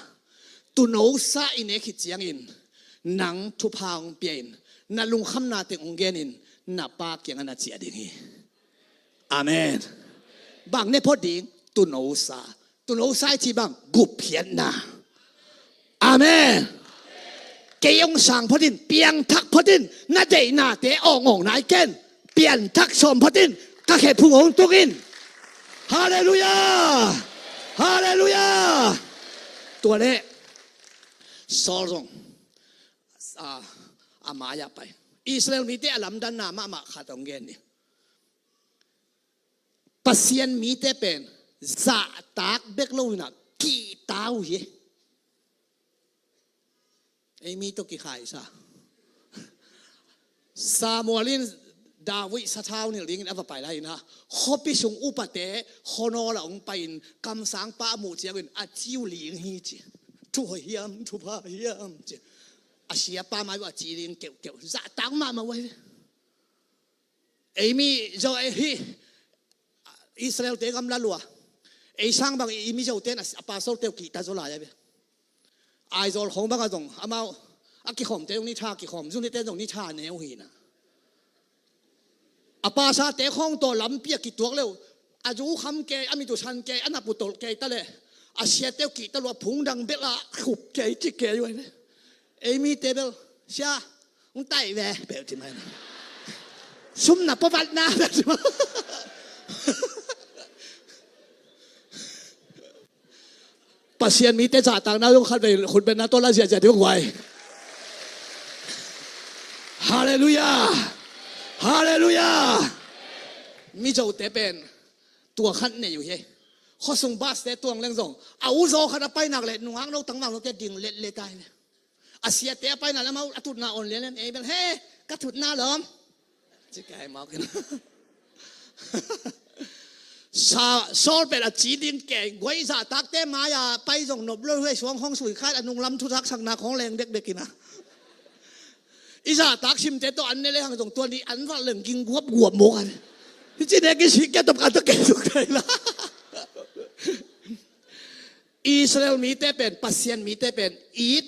tunosa i ne khit ciangin nang thupha hong pia in na lungkhamna teng hong genin na pa kiangah na ciah ding hi. Amen. Bang ne phot ding tunosa. Tunosa i ci bang gupkhiatna. Amen. Kei hong sang photin piangthak photin na deihnate awngawng nai ken pianthak sawm photin ka khephung hong tungin. Halleluiah. Halleluiah. Tua leh Saul zong a, a mai-ah pai. Israel mite a lamdanna mahmah khat hong gen ni. Pasian mite pen zahtak bek lo inah kihta uh hi. Ei mi tawh kikhaisa. Samuel in David sathau nilh dingin a va pai lai-in ah, khuapi sung upate khuanawl ah hong pai-in kamsangpa a muh ciangin a ci uh ling hi ci. Thu hoih hiam, thupha hiam ci. A siapa mai uh a ci ling keuhkeuh, zahtak mahmah uh ahi ve. Ei mi Zo, ei hi Israel-te gamla lua. Ei sang bang i Mizote in a pastor-te uh kihta zaw lai a ve. Aizawl khawng bangah zong amau a kikhawmte zong ni tha kikhawm, zunite zong ni tha ne uh hi na. A pastor-te khawng tawh lampi a kituak leh uh, a zu kham kei, a mit uh san kei, a nap uh tolh kei ta leh a siate uh kihta lua, phung dang bel ah khup kei ci kei uh ahi ve. Ei mite bel, sia, hong tai ve, peuh ci mai na. Sum na pua vat na, peuh ci mai. Pasian mite zahtakna zong khat vei khutbetna tawh la ziahziah ding uh guai. Halleluiah. Halleluiah. Mizote pen tua khat nei uh hi. Khuasung bus-te tuang leng zong a uzaw khat a pai nak leh nungak no tangval note ding letlet ahi ve. A siate a paina lamah a tutna on lianlian, ei bel, he, ka tutna lawm, ci kai mawk in. Sa, Saul pen a ci ding kei guai, zahtakte mai-a pai zong nop lo, huai suang khawng sui khat, a nunglam thuzaksakna khawng leng dekdek in ah. I zahtak simte tawh an ne le hang zong tua ni an valh leng ging guapguap mawk a. Hi ci nek i sih kia tawp ka tawh kei suk thei la. Israel mite pen, Pasian mite pen, it,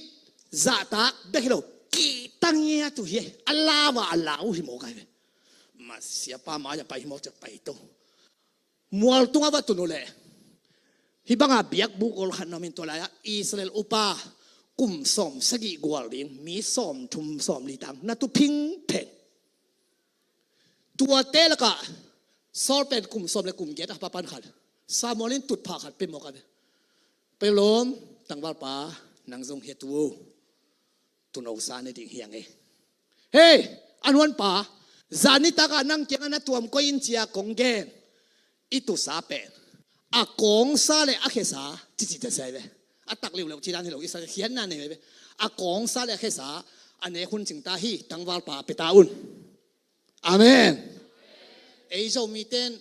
zahtak bek hi lo, kihta ngiat uh hi, a lau a, a lau uh hi mawk ahi ve. Masiapa mai-ah pai hi mawk ciang pai to. Mual tungah va tun uh leh, hih bangah biakbuk gol khat na om in, tua lai-ah Israel upa kum sawm sagih gual ding, mi sawm thum sawm li tang na tu phingpheng. Tuate lakah Saul pen kum sawm le kum giat a pa pan khat, Samuel in tutphah khat pia mawk a ve. Pai lawm, tangvalpa, nang zong hiah tu o, tuuno sa ne ding hi hang e. Hei, a nuanpa, zan nitak a nang kiangah na tuam koih in ci-a kong gen i tuusa pen a kawngsa le a khesa cici ta sia hi ve. A tak liuliu ci dan hi lo, i sa khiatna nei ve. A kawngsa le a khesa a nek hun cing ta hi, tangvalpa pia ta un. Amen. Ei Zomite in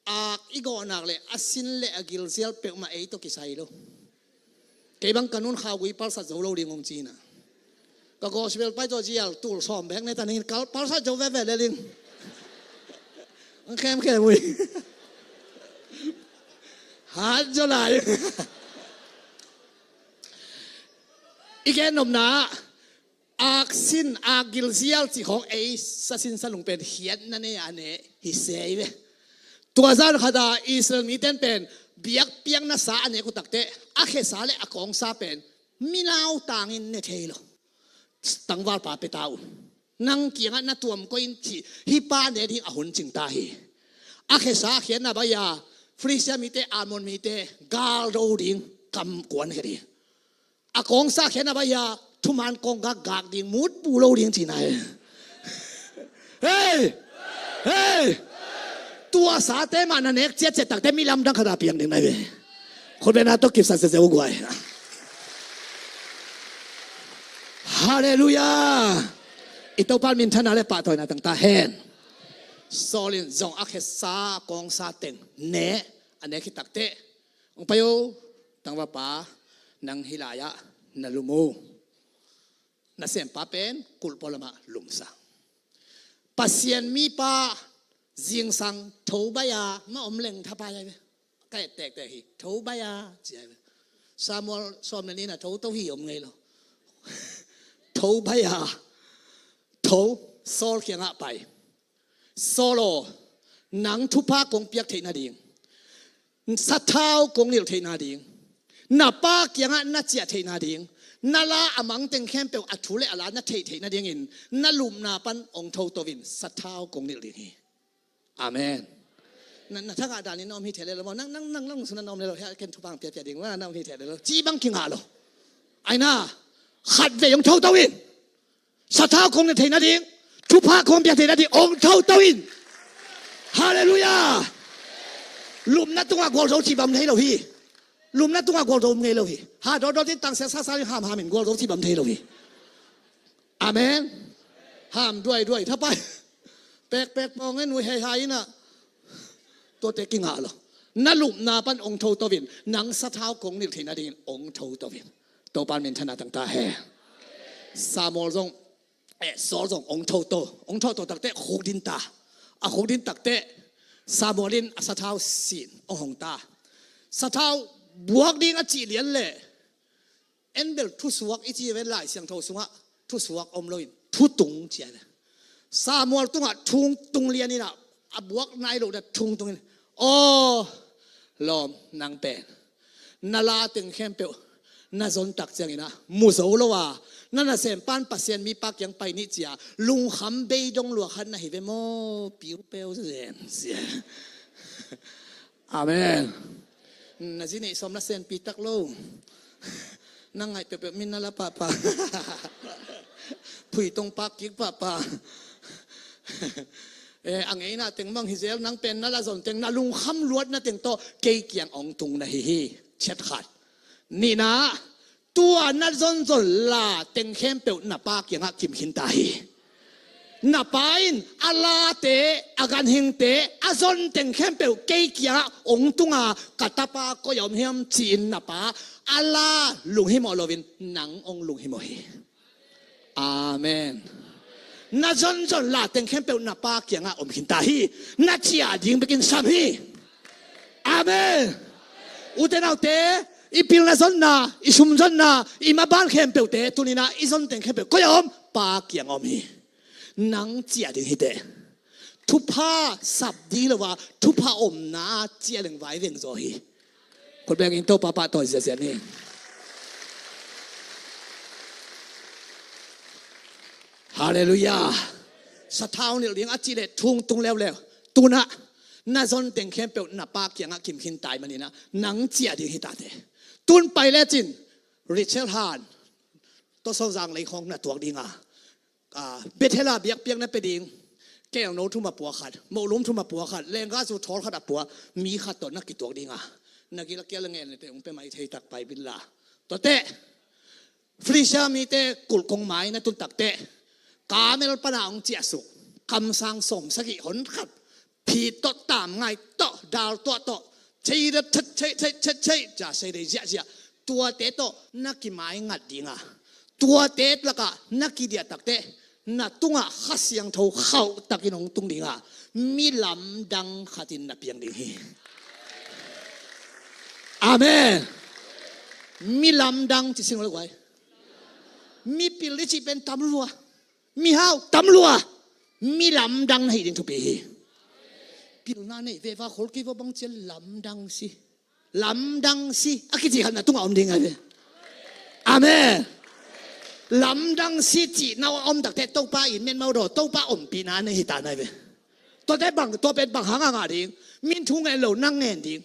ak i gawh nak le a sin le a gilzial peuhmah ei tawh kisai lo. Kei bang ka nun khaugui palsat zo lo ding hong ci na. Ka gospel pai tawh zial tul sawm bek ne ta ning in kal palsat zo veve le ding. Ang khemkhem ui. Hat zo lai. I gen nopna, ak sin, ak gilzial cih khawng ei sa sin sa lung pen khiatna nei a ne hi se hi ve. Tua zan khat a Israel mite in pen biakpiakna sa a nek uh takteh a khesa le a kawngsa pen mi nautangin ne thei lo. Tangvalpa pia ta un. Nang kiangah na tuam koih in cih hih pa ne ding a hun cing ta hi. A khesa khiatna bai-a Filistia mite, Ammon mite galdo ding, kam kuan khe ding. A kawngsa khiatna bai-a thuman kawng gakgak ding, mut pu lo ding cihna hi. Hei! Hei! Tua sate mah na nek ciatciat takteh mi lamdang khat a piang ding na hi ve. Khutbetna tawh kipsak ziahziah uh guai. Halleluiah. I Topa minthanna le pahtawina tang ta hen. Saul in zong a khesa kawngsa teng ne a nek hi takteh, hong pai o, tangvalpa, nang hih lai-ah na lum o. Nasempa pen kulh pua lamah lumsa. Pasian mipa zingsang tho bai-a mah om leng thapai ahi ve. Ka et tektek hi, tho bai-a ci ahi ve. Samuel sawm le nihna tho to hi om ngei lo. Tho bai-a, tho, Saul kiangah pai. Saul aw, nang thupha kong piak theih nading, sathau kong nilh theih nading, na pa kiangah na ciah theih nading, na la a mang teng khempeuh a thu le a la na theih theih nadingin na lupna pan hong tho to in, sathau kong nilh ding hi. Amen. Na, na thangah danin na om hi thei lel lo maw? Nang, nang, nang, nang sung na om lel lo, hia ken thupha hong piapia ding maw, na om hi thei lel lo. Ci bang kingah lo. Aina, khat vei hong tho to in. Sathau kong nilh theih nading, thupha kong piak theih nading hong tho to in. Halleluiah. Lupna tungah gualzo cih bang om thei lo hi. Lupna tungah gualzo om ngei lo hi. Ha dawtdawt in tangsiat sasa in hamham in gualzo cih bang om thei lo hi. Amen. Ham duai duai thapai. Pek pek pawng en ui hei hai inah. Tuate kingah lo. Na lupna pan ong tho to in. Nang sathau kong nilh theihna dingin ong tho to in. Topan minthanna tang ta hen. Samuel zong, eh, Saul zong ong tho to. Ong tho to takte khuk din ta. A khuk din takte Samuel in a sathau sin ong hong ta. Sathau buak ding a cih lian leh en bel thusuak i ci ven Lai Siangtho sungah thusuak om loin thutung ci a ve. Samuel tungah thungtung lian inah a buak nai lohna thungtung in, aw lawm, nang pen na la teng khempeuh na zon tak cianginah mu zo lo a, na nasempan Pasian mipa kiang pai nih cia lungkham beidong lua khat na hi ve maw, piupeu zen sia. Amen. Na zi neih sawm na senpi tak lo. Na ngaih peuhpeuh min na la pahpah. Phuitong pak kik pahpah. Eh, a ngeina teng mang hi zel, nang pen na la zon teng, na lungkham luatna teng tawh kei kiang ong tung na hi hi. Chet khat. Nihna, tua na zonzon la teng khempeuh na pa kiangah kim khin ta hi. Na pa in a late, a ganhingte, a zon teng khempeuh kei kiangah ong tunga, ka tapa koi a om hiam ci-in na pa a la lunghimawh loin nang ong lunghimawh hi. Amen. Na zonzon la teng khempeuh na pa kiangah om khin ta hi. Na ciah ding bekin sam hi. Amen. Ute naute, i pilna zonna, i sum zonna, i maban khempeuhte tuninah i zon teng khempeuh koi a om? Pa kiang a om hi. Nang ciah ding hi teh. Thupha sap ding lo a, thupha omna ciah leng vai veng zaw hi. Khut bengin Topa pahtawi ziahziah ni. Halleluiah. Sathau nilh ding a cih leh thungtung leuleu. Tunah na zon teng khempeuh na pa kiangah kim khin tai maninah nang ciah ding hi tate. Tun pai lecin Rachel Han Tawsaw Zanglei khawng na tuak dinga, ah, Bethel ah biakpiakna pia ding kelno thum a pua khat, mohlum thum a pua khat, lenggazu thawl khat a pua mi khat tawh na kituak dinga, na gil a kial a ngen lete ung pia mai thei tak pai bil la. Tuate Filistia mite kulh kong mai na tun takte Kamel pana ong ciahsuk kamsang sawm sagih hon khat, phit tawh, tamngai tawh, dal tuah tawh, cei dat chet cei cei chet cei ca sei dei ziahziah. Tuate tawh na kimai ngat dinga, tuate lakah na kidiah takte na tungah Kha Siangtho khauh takin hong tung dinga, mi lamdang khatin na piang ding hi. Amen. Mi lamdang ci sing lo guai. Mi pil i cih pen tam lua. Mihau tam lua. Mi lamdang na hi ding thupi hi. Pilna nei veva khol kei va bang cia lamdang si. Lamdang si a kici khat na tungah om ding ai ve. Amen. Lamdang si cih na om takte Topa in metmau daw, Topa ompihna na hi ta nai ve. Tuate bang, tua pen bang hang a ngah ding? Min thu ngen lo nang ngen ding.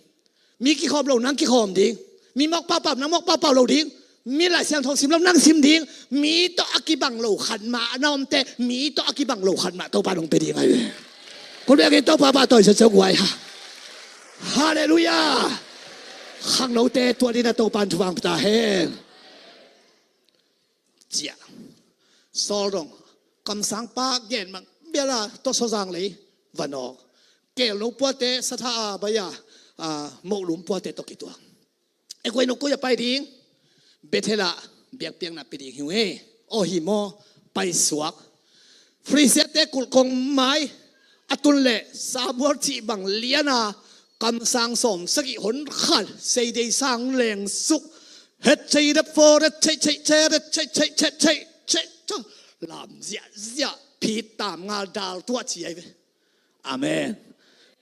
Mi kikhawm lo nang kikhawm ding. Mi mawk paupau nang mawk paupau lo ding. Mi Lai Siangtho sim lo nang sim ding. Mi tawh a kibang lo khat mah na omte, mi tawh a kibang lo khat mah Topa nong pe ding ai ve. Khut bengin Topa pahtawi sasau guai ha. Halleluiah. Khangnote tua dina Topa in thuvang pita hen. Ciah. Saul dong kamsang pa gen mang biala Tawsaw Zanglei vanawk. Kelno puate satha a baya, ah, mohlum puate tawh kituak. E koi no koi a pai ding? Bethel ah biakpiakna pi ding hi uh he. Aw hi maw? Paisuak. Filistia-te kulh kong mai a tun leh Samuel cih bang liana kamsang sawm sagih hon khat, seidei sang lengsuk, het cei dap fo, ret cei cei ce, ret cei cei ce cei cei ce, lam ziahziah, phit tam ngal dal tuah ci ai ve. Amen.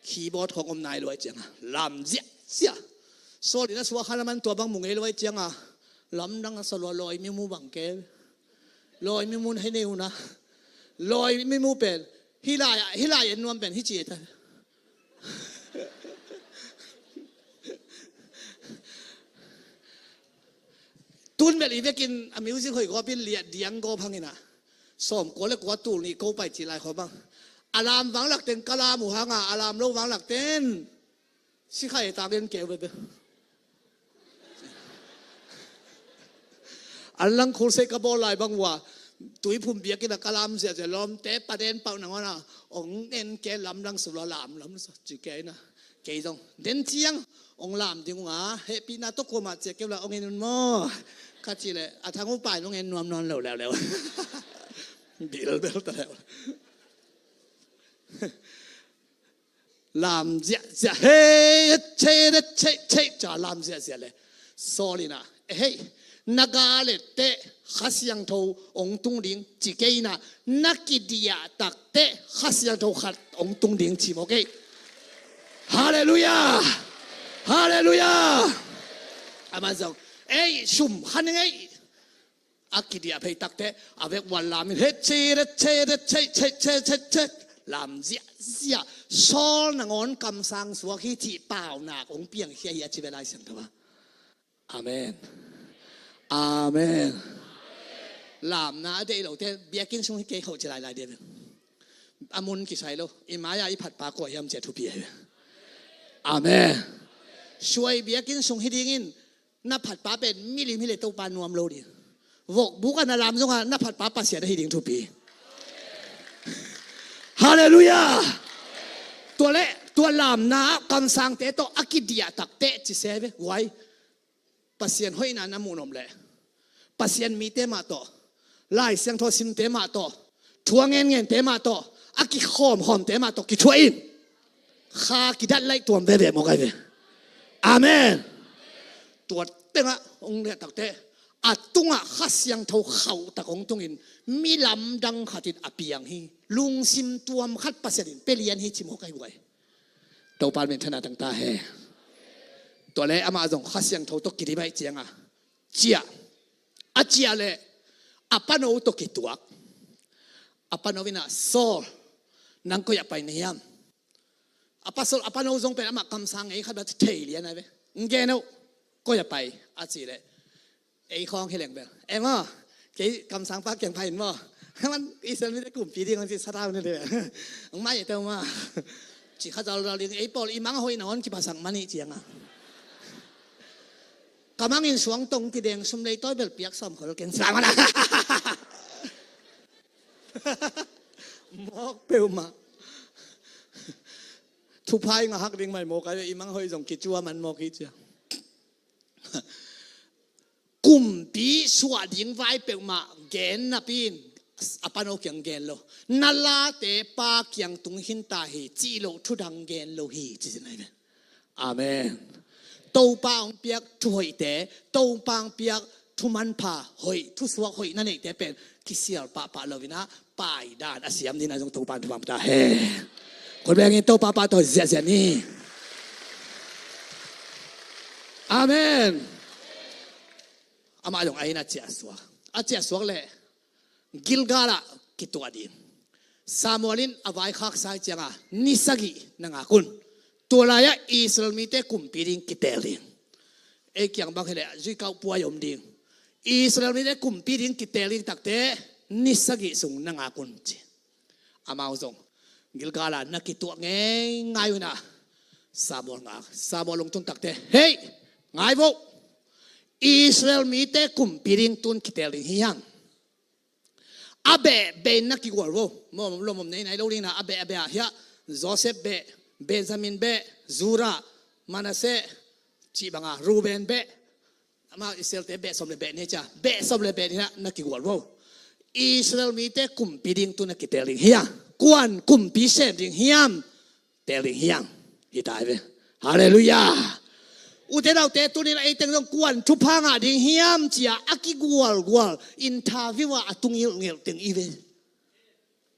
Keyboard khong om nai luai cianga lam ziahziah. Saul in a suak khan a man tua bang mu ngei luai cianga lamdang a sa lua lawi mimu bang ke. Lawi mimun hei nei una. Lawi mimu pen hih lai ah, hih lai en nuam pen hih ci ta. Tun bel i vekin a music hoih gawpin liah diang gawp hangina sawm kua le kua tul nih ko pai ci lai khawm bang. A lam vang lakten ka lam uh hanga a lam lo vang lakten sikha e tangin keu bebe. An lang khul sei ka bawl lai bang uh a Tuiphum biakinn ah ka lam ziahziah, lawmte paden pauh nangawn ah ong en kei, lamdang sulaw lamlam ci kei na. Kei zong den ciang ong lam ding uh a, hehpihna tawh kuamah ciah kei uh la, ong en un maw, ka cih leh a Thang uh pai nong en nuam nawn lo leuleu. Bilbel ta leu. Lam ziahziah, hei, hei, hei, hei, hei, ca lam ziahziah le Saul in ah, "Eh, hei, na ga le teh Kha Siangtho ong tung ding," ci kei in ah, "Na kidiah tak teh Kha Siangtho khat ong tung ding," ci maw kei. Halleluiah! Halleluiah! Amah zong, "Ei, sum khan ing ei." A kidiah phei tak teh a vek uan lam in, "He che re che re che che che che che," lam ziahziah. Saul nangawn kamsang suak hi cih paunak ong piangkhia hi a ci ve Lai Siangtho ah. Amen. Amen. Lamna a deih lote biakinn sung hi kei hoh ci lailai dia ve. A mun kisai lo. I mai-ah i phatpa kua hiam ci a thupi ahi ve. Amen. Suai biakinn sung hi dingin na phatpa pen milim hi le Topa nuam lo ding. Vokbuk ah na lam zongah na phatpa Pasian ahi ding thupi. Halleluiah. Tua le tua lamna ah kamsangte tawh a kidiah tak teh ci se ve. Why? Pasian hoihna na muh nop leh, Pasian mite mah tawh, Lai Siangtho simte mah tawh, thu a ngenngente mah tawh, a kikhawmkhawmte mah tawh kithuah in. Kha kidat laih tuam veve maw kai ve. Amen. Tua tengah ong liah tak teh a tungah Kha Siangtho khauh tak ong tungin, mi lamdang khat in a piang hi. Lungsim tuam khat Pasian in pia lian hi ci maw kai guai. Topa min thana tang ta he. Tua le amah zong Kha Siangtho tawh kidim ahih cianga ciah. A ciah le a pano tawh kituak. A pano in ah, "Saul, nang koi ah pai na hiam?" A pasal, a pano zong pen amah kamsang ngei khat bang thei lian a ve. "Ng gen uh, koi ah pai?" a cih leh, "Ei khawng hi leng bel." "Em aw, kei kamsangpa kiang pai in maw. Hang man Israel mite kumpi ding hong ci sa tau ni le. Hong mai tau maw." Ci kha zalzal ding, ei pawl i mang a hoih nangawn kiphasak man ih cianga. Ka mangin suang tong kideng sum lei tawi bel piak sawm khol keng sa mana. Mawk peuhmah. Thupha i ngah hak ding mai mawk a ve, i mang hoih zong kicua man mawk hi cia. Kumpi suah ding vai peuhmah gen napi in a pano kiang gen lo. Na late pa kiang tung khin ta hi cih loh thudang gen lo hi ci zinai ve. Amen. Topa hong piak thuhoihte, Topa hong piak thumanpha hoih, thusuak hoih na neihte pen kisial pahpah lo in ah paidan a siam ding in ah zong Topa in thupha ta hen. Khut bengin Topa pahtawi ziahziah ni. Amen. Amah zong a inn a ciahsuak, a ciahsuak leh Gilgal ah kituah ding. Samuel in a vaikhaksa ih cianga ni sagih na ngak un. Tua lai-ah Israel mite kumpi ding kiteel ding. Ei kiang bang hileh zuikauh puai om ding. Israel mite kumpi ding kiteel ding takte ni sagih sung na ngak un ci. Amau zong Gilgal ah na kituah ngeingai un ah Samuel ngak. Samuel hong tun takte, "Hei, ngai vo. Israel mite kumpi ding tun kiteel ding hi hang. A beh beh in na kigual vo. Lomom nei nai lo ding in ah a beh a beh ah hiah Joseph beh, Benjamin beh, Judah, Manasseh cih banga Reuben beh, amau Israelte beh sawm le beh nei cia, beh sawm le beh in ah na kigual vo. Israel mite kumpi ding tun na kiteel ding hi hang. Kuan kumpi sem ding hiam?" Teel ding hi hang. Hi ta hi ve. Halleluiah. Ute naute, tunin a ei teng zong kuan thupha ngah ding hiam cia a kigualgual, interview ah a tu ngilhngilh teng i ve.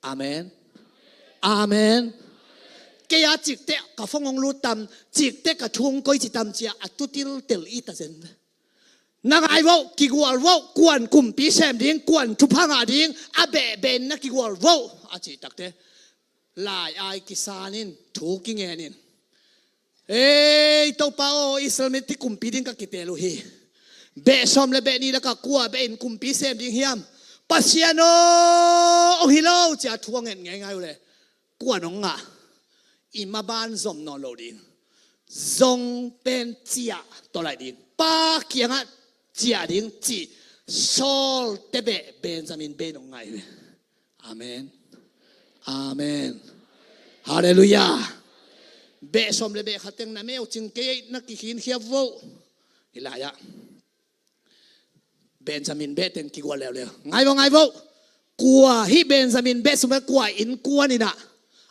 Amen. Amen. Kei a cikteh ka phone hong lut tam, cikteh ka thu hong koi ci tam cia a tu tiltel i ta zen ve. Na ngai vo, kigual vo, kuan kumpi sem ding, kuan thupha ngah ding, a beh beh in na kigual vo a cih takte lai-ai kisan in, thu kingen in, "Ei Topa aw, Israel mite kumpi ding ka kiteel uh hi. Beh sawm le beh nih lakah kua beh in kumpi sem ding hiam? Pasian aw, hong hi lo," cia thu a nget ngeingai uh leh kuan hong ngah, i maban zom nawn lo ding. Zong pen ciah tawh laih ding. Pa kiangah ciah ding cih Saul te beh Benjamin beh in hong ngai ve. Amen. Amen. Halleluiah. Beh sawm le beh khat teng na meucing kei ei na kikhin khiap vo. Hi lai-ah Benjamin beh teng kigual leuleu. Ngai vo, ngai vo. Kua hih Benjamin beh sungah kua innkuan in ah,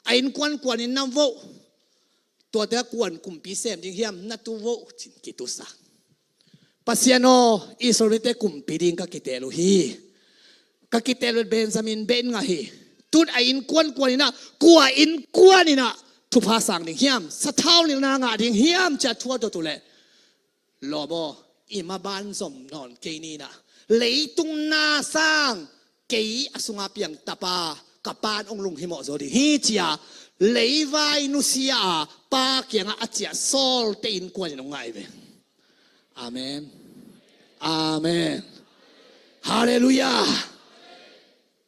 a innkuan kuan in nam vo, tuate a kuan kumpi sem ding hiam na tu vo, cin kitusa. Pasian aw, Israel mite kumpi ding ka kitel uh hi. Ka kitel uh Benjamin beh in ngah hi. Tun a innkuan kuan in ah, kua innkuan in ah thupha sang ding hiam, sathau nilhna ngah ding hiam, ci-a thu a dot uh leh, lawm aw, i maban zom nawn kei ni in ah, leitung na sang kei a sunga piang tapa ka pan hong lunghimawh zo ding hi, ci-a leivai nusia a pa kiangah a ciah Saul te innkuan in hong ngai ve. Amen. Amen. Halleluiah.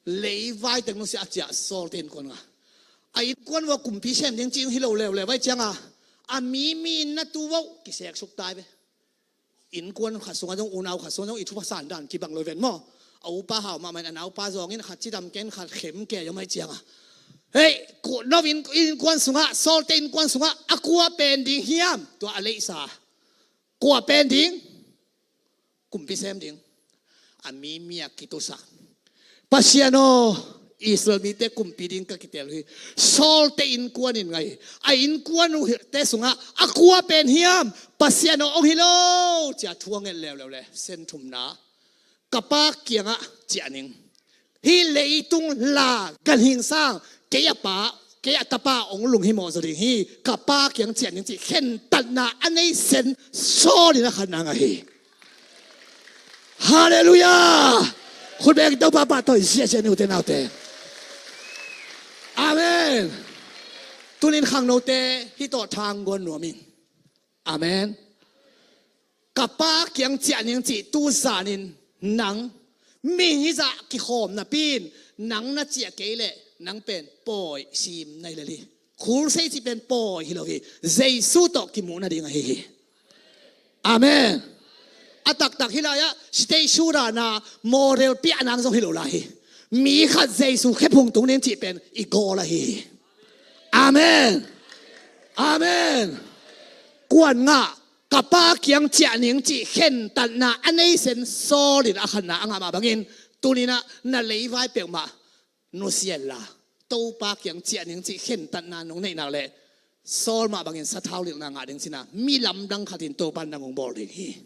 Leivai teng nusia a ciah Saul te innkuan ngah. A innkuan uh a kumpi sem ding cih hi lo leuleu vai cianga, a mi mi in na tu vo, kisek suk tai ve. Innkuan khat sungah zong, unau khat sungah zong i thupha san dan kibang lo ven maw. A upa hau mahmah in a naupa zawngin khat cidam ken khat khem ke zong mai cianga, hei, ku-, no in-, innkuan sungah, Saul te innkuan sungah a kua pen ding hiam, tua a leisa. Kua pen ding? Kumpi sem ding. A mi mi a kitusa. Pasian aw, Israel mite kumpi ding ka kitel uh hi. Saul te innkuan in ngai. A innkuan uh te sungah a kua pen hiam, Pasian aw, hong hi lo, ci-a thu a nget leuleu leh, sen thumna, ka pa kiangah ciah ning. Hih leitung la ganhing sang kei a pa, kei a tapa hong lunghimawh zaw ding hi. Ka pa kiang ciah ning cih khentatna a nei sen Saul in a khatna ngah hi. Halleluiah. Khut beng Topa pahtawi ziahziah ni, ute naute. Amen. Tunin khangnote hih tawh thang guan nuam ing. Amen. Ka pa kiang ciah ning cih tu zanin nang mihing hizah kikhawm napi in nang na ciah kei leh nang pen pawi sim na hi lel hi. Khulsei cih pen pawi hi lo hi. Jesu tawh kimuh nading ahi hi. Amen. A taktak hih lai-ah sitei sudana model piah nang zong hi lo lai hi. Mi khat Jesu khephung tung ning cih pen i gawl ahi hi. Amen. Amen. Kuan ngah, ka pa kiang ciah ning cih khentatna a nei sen Saul in a khatna a ngah mah bangin, tuninah na leivai peuhmah nusia inla, Topa kiang ciah ning cih khentatna nong neih nak leh, Saul mah bangin sathau nilhna ngah ding cina mi lamdang khatin Topa in nang hong bawl ding hi.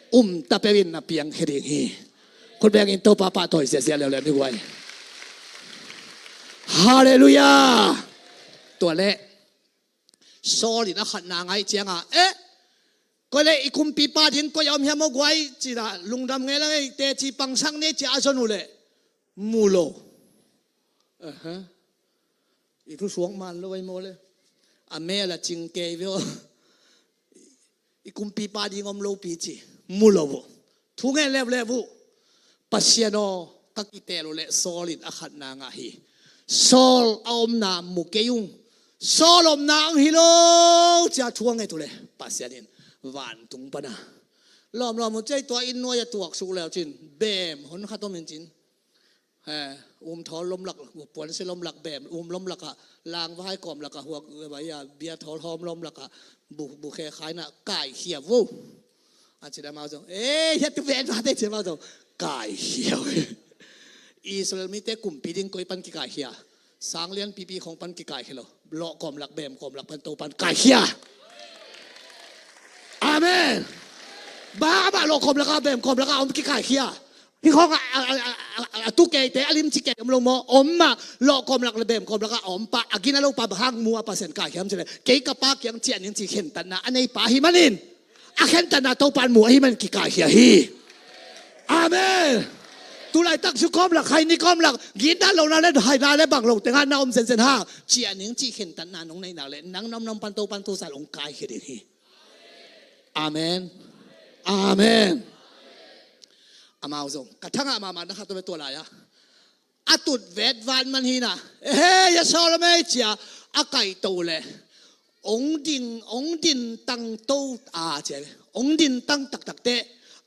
Umta peuhin na piangkhia ding hi. Khut bengin Topa pahtawi ziahziah leuleu ni guai. Halleluiah. Tua leh Saul in a khatna ngaih cianga, eh, koi leh i kumpipa ding koi a om hiam aw guai, cina lungdam ngei la ngei, teci pangsak ni cia a zon uh leh mu lo. Aha. I thu suak man lo ai maw le. A mel a cing kei veo. I kumpipa ding om lopi ci mu lo uh. Thu ngen leuleu uh. Pasian aw, ka kitel uh leh Saul in a khatna ngah hi. Saul a omna mu kei ung. Saul omna ang hi lo, cia thu a nget uh leh Pasian in vantung pana lawmlawm uh, cia i tua inn nuai a tuaksuk leu cin, bem hon khat om in cin. Eh, um thawl lomlak, puansia lomlak, bem um lomlakah, langvai kawmlakah, huak, eh, bia thawl hawm lomlakah, bu, bu khe khaina kaikhia vo. A cin amau zong, eh, hiatu ven vate cin amau zong kaikhia vo. Israel mite kumpi ding koi pan kikaikhia? Sanglian pipi khong pan kikaikhia lo. Lawh kawmlak, bem kawmlak pan Topan kaikhia. Amen. Bang amah lawh kawmlakah, bem kawmlakah om kikaikhia? Hih khawng a, a, a, a, a tu keite, a limci kei om lo maw? Om mah, lawh kawmlak le bem kawmlakah a om pa, a gina lo pa bang hang mu a Pasian kaikhia hiam cileh, kei ka pa kiang ciah ning ci khentatna a nei pa ahi manin, a khentatna Topan mu ahi manin kikaikhia hi. Amen. Tulaitak zu kawmlak, hai ni kawmlak, gina lo na le, hai na le bang lo tengah na om zenzen hang, ciah ning ci khentatna nong neih nak leh, nang na om na om pan Topan tu zal hong kaikhia ding hi. Amen. Amen. Amau zong ka thangah mahmah na khat tua lai-ah, a tut vetvat man hi na, ehe, ya Saul a mei cia a kaihto leh, ong ding, ong din tang to a cia, ong din tang taktak teh,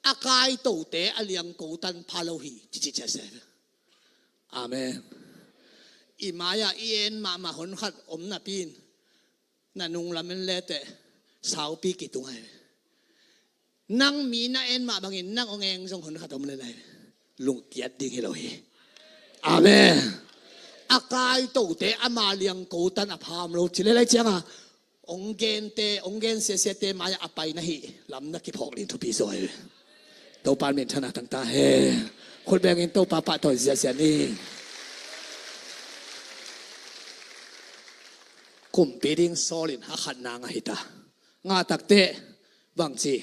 A kaitote a liangko tan pha lo hi, cici cia se. Amen. I mai-ah i en mahmah honkhat om napi in, na nunglam en leteh saupi kitung ai. Nang mi na en mah bangin nang hong eng zong honkhat om le lai, lungkiat ding hi lo hi. Amen. A kaitote ama liangko tan a pha om lo ci le lai cianga, hong gente, hong gen siasiate mai-ah a pai na hi lam na kiphawk ding thupi zaw hi. Topa min thana tangta he. Khut bengin Topa pahtawi ziazia ni. Kumpi ding Saul in a khatna ngah hita. Ngah takteh bangci,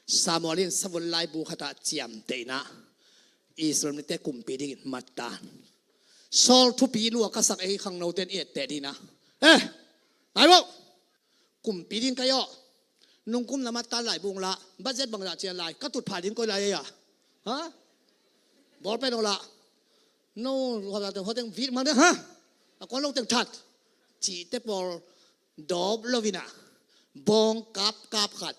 Samuel in savun laibu khatah ciamtehna, Israel mite kumpi dingin mattan. Saul thupi lua ka sak ei khangnoten i etteh dina. Eh, ngai bo. Kumpi ding ka yawh. Nungkum na mattan laibu la. Budget bangzah cian lai. Ka tutphah ding koi lai ei a. Ha? Bawlpen aw la. No, hoteng vit mang ding ha. A kuan lo teng that. Cihte pawl dawp lo ina. Bawng kap kap khat.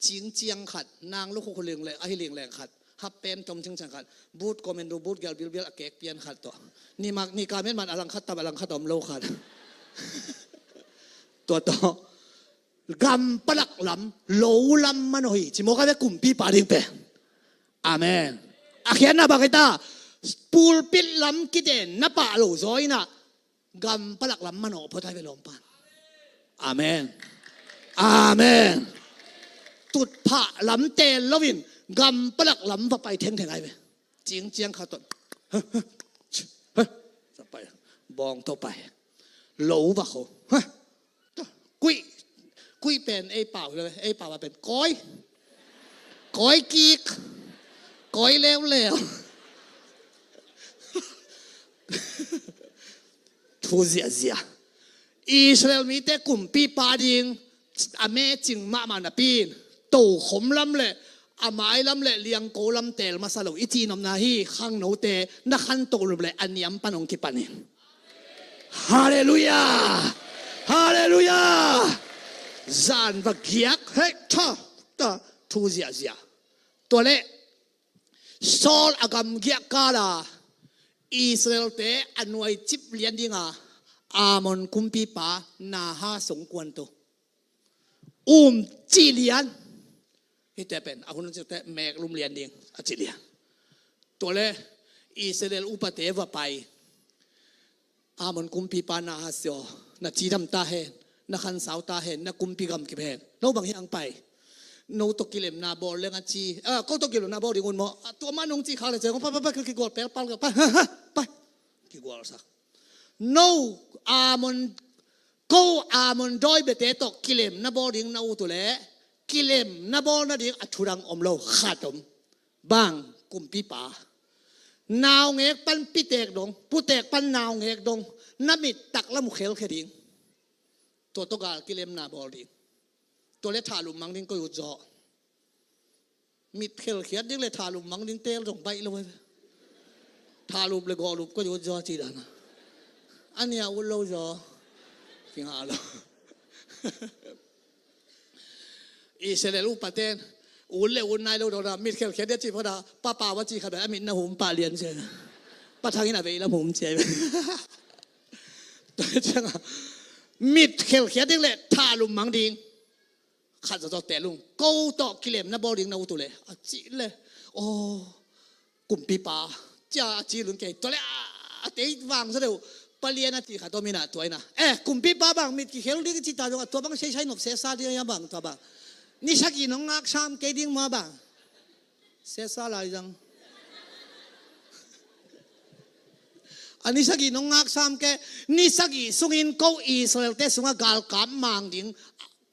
Cingciang khat, nang lukhuk hu lingleng, ahi lingleng khat, hap pen tom cingciang khat, but commando, but gel bilbial a kek pian khat tawh. Ni mak, ni kamen man a lang khat tam, a lang khat om lo khat. Tua tawh. Gam palak lam, lo lam man ahi, ci mawk a ve kumpipa ding pen. Amen. A khiatna bang hita, pulpit lam kiden na pah lo zaw ina, gam palak lam manawh phot ai ve lawmpan. Amen. Amen. Tutphah lam teel loin gam palak lam va pai thengtheng ai ve. Cingciang kha ton. Sa pai. Bawng tawh pai. Lo va kho. Kuih, kuih pen ei pau hi lo, ei pau a pen koi. Koi kik. Koi leuleu. Thu ziahziah. Israel mite kumpipa ding a mecing mahmah napi in, tokhom lam le a mai lam le liangko lam teel masa lo i cihnopna hi. Khangnote na khantoh lum le a niam pan hong kipan in. Halleluiah. Halleluiah. Zan va giak hei tha ta thu ziahziah. Tua leh Saul a gamgiah kala Israelte a nuaicip lian dinga Ammon kumpipa Nahas hong kuanto. Um cih lian. Hite pen a hun ciangte meklum lian ding a cih lian. Tua le Israel upate va pai. Ammon kumpipa Nahas aw, na cidam ta hen, na khansau ta hen, na kumpi gamkip hen. No bang hiang pai. No tawh kilemna bawl leng a ci. Ah, ko tawh kilemna bawl ding un maw. Ah, tua mah nong ci khak le ciang, pai, pai, pai, kigual pelpal, pai, pai. Kigualsak. No, Ammon, ko Ammon dawi biate tawh kilemna bawl ding na ut uh leh, kilemna bawl nading a thudang om lo, khat om. Bang, kumpipa. Naungek pan pitek dong, putek pan naungek dong, na mit taklam uh khelkhia ding. Tua tawh gal kilemna bawl ding. Tua le thalum mang ding koi ut zaw. Mit khelkhiat ding le thalum mang ding teel dong baih lo. Thalum le gawhlup koi ut zaw ci dana. A nia ut lo zaw. Kingah lo. Israel upaten ut le ut nai lo dona, mit khelkhiat dia ci phada, papa wa ci khat a mit na hum pah lian sia. Pathangin a vei lam hum sia. Tua cianga mit khelkhiat ding le thalum mang ding. Khat zawzaw telung, ko tawh kilemna bawl ding na ut uh le a cih le, aw, kumpipa, cia a ci lun kei. Tua le a tei vang zaw deuh, palian a ci khat om ina tua ina. Eh, kumpipa bang mit kikhel ding ci ta zong a tua bang seisai nop sesa ding a bang tua bang. Ni sagih nong ngak sam kei ding ma bang. Sesa lai zang. A ni sagih nong ngak sam kei, ni sagih sungin ko Israelte sungah galkap mang ding,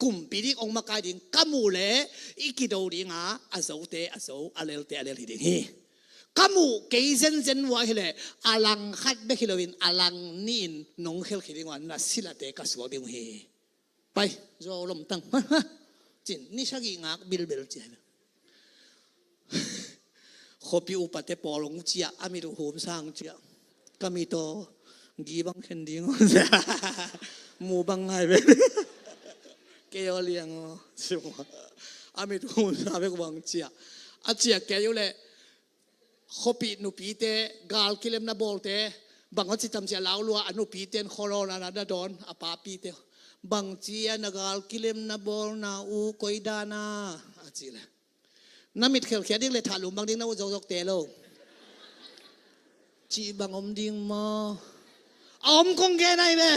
kumpi ding ong makai ding ka muh le i kido dinga a zote a zo, a lelte a lel hi ding hi. Ka muh kei zenzen uh ahi le a lang khat bek hi loin a lang nih in nong khelkhia ding uh a na silate ka suak ding uh hi. Pai, zo lomtang. Cin ni sagih ngak bilbel cia. Khuapi upate pawl hong ciah a mit uh hum sang ciah. Ka mit aw, gi bang khen ding aw. Mu bang ngai ve. Kei aw liang aw. A mit hun na bek bang cia. A cia kei uh leh khuapih nupite, gal kilemna bawlte, bang aw ci tam cia lau lua, a nupite in khualawna na dawn, a papite. Bang cia na gal kilemna bawlna uh koi dana, a ci leh. Na mit khelkhiat ding le thahlum bang ding na ut zokzok te lo. Cih bang om ding maw? A om kong gen ai ve.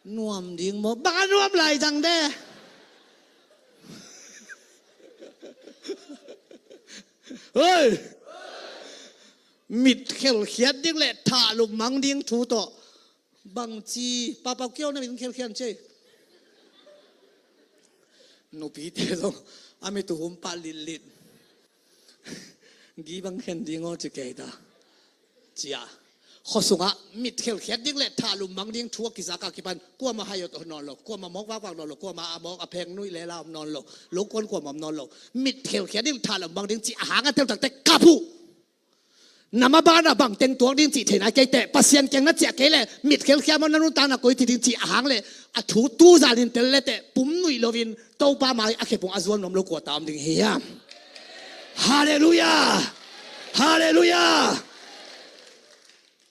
Nuam ding maw? Bang a nuam lai zang de. Hei! Mit khelkhiat ding le thahlum mang ding thu tawh. Bangci, papau kiau na min khelkhian cei. Nupite zong a mit uh hum pah litlit. Gi bang khen ding aw ci kei ta. Cia. Khua sungah mit khelkhiat ding le thahlum mang ding thu a kizak a kipan. Kuama hai awt nawn lo. Kuama mawk vakvak nawn lo. Kuama a mawk a pheng nuih le la om nawn lo. Lokuan kuama om nawn lo. Mit khelkhiat ding thahlum mang ding ci a hang a teltakte kap uh. Na maban a bang teng tuak ding cih theihna kei teh, Pasian kiang na ciah kei leh, mit khelkhia maw na nuntakna koi ci ding cih a hang leh, a thu tu zanin tel le teh, pum nuih loin, Topa mai a khepung a zuan nuam lo kua ta om ding hiam? Halleluiah! Halleluiah!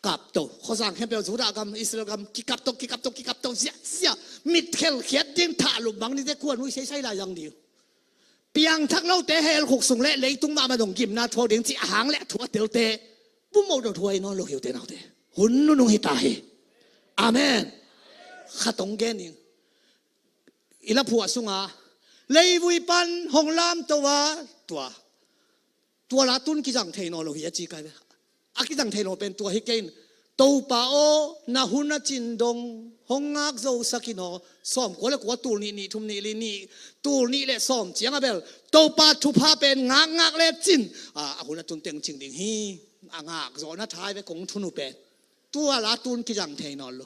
Kap to, khuazang khempeuh Judah gam, Israel gam, kikap to, kikap to, kikap to, ziahziah, mit khelkhiat ding thahlum bang ding te kua nuih seisai lai zang ding. Piangthak lote hell khuk sung le leitung mahmah dong gimna thuak ding cih a hang le a thu a telte. Pumawh dot huai nawn lo hi uh te naute. Hun nunung hi ta hi. Amen. Khat hong gen ning. I laphuah sunga leivui pan hong lamto a tua. Tua la tun kizang thei nawn lo hi a ci kai ve. A kizang thei lo pen tua hi kei in. Topa aw, na hun a cin dong hong ngak zo sak in aw. Sawm kua le kua, tul nih, nih thum, nih li, nih, tul nih le sawm ciang a bel Topa thupha pen ngakngak le cin. A, a hun a tun teng cing ding hi. A ngak zawhna thai ve kong thunu pen. Tua la tun kizang thei nawn lo.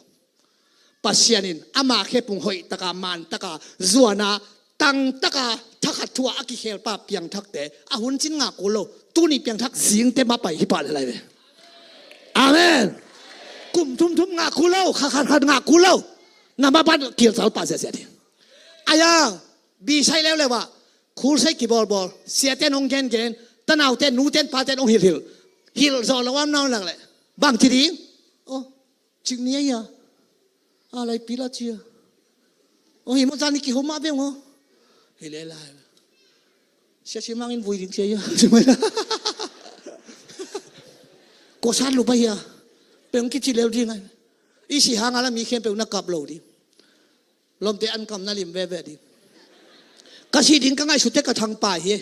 Pasian in ama khepung hoih taka, man taka, zuana, tang taka, thakhat thua a kikhel pa piangthakte a hun cin ngak kul lo. Tuni piangthak zingte mapai hi pah le lai ve. Amen. Kum thumthum ngak kul lo, kha khat khat ngak kul lo. Na maban kilsal pa ziahziah ding. Aya, bisai leuleu ah, khulsai kibawlbawl, siate in hong gengen, tanaute, nute in pate in hong hilhhilh. Hilh zawh lo am nawn lak leh. Bang ci ding? Oh, cik ni aia. A lai pil a cia. Oh, hi maw zan ni kihom mah beng aw. Hi le lai. Sia si mangin vui ding cia ia. Ko san lupa ia. Peng kici leu ding ai. I si hang a la mi khempeuh na kap lo ding. Lomte an kam na lim veve ding. Ka si ding ka ngaihsut te ka thang pai hi.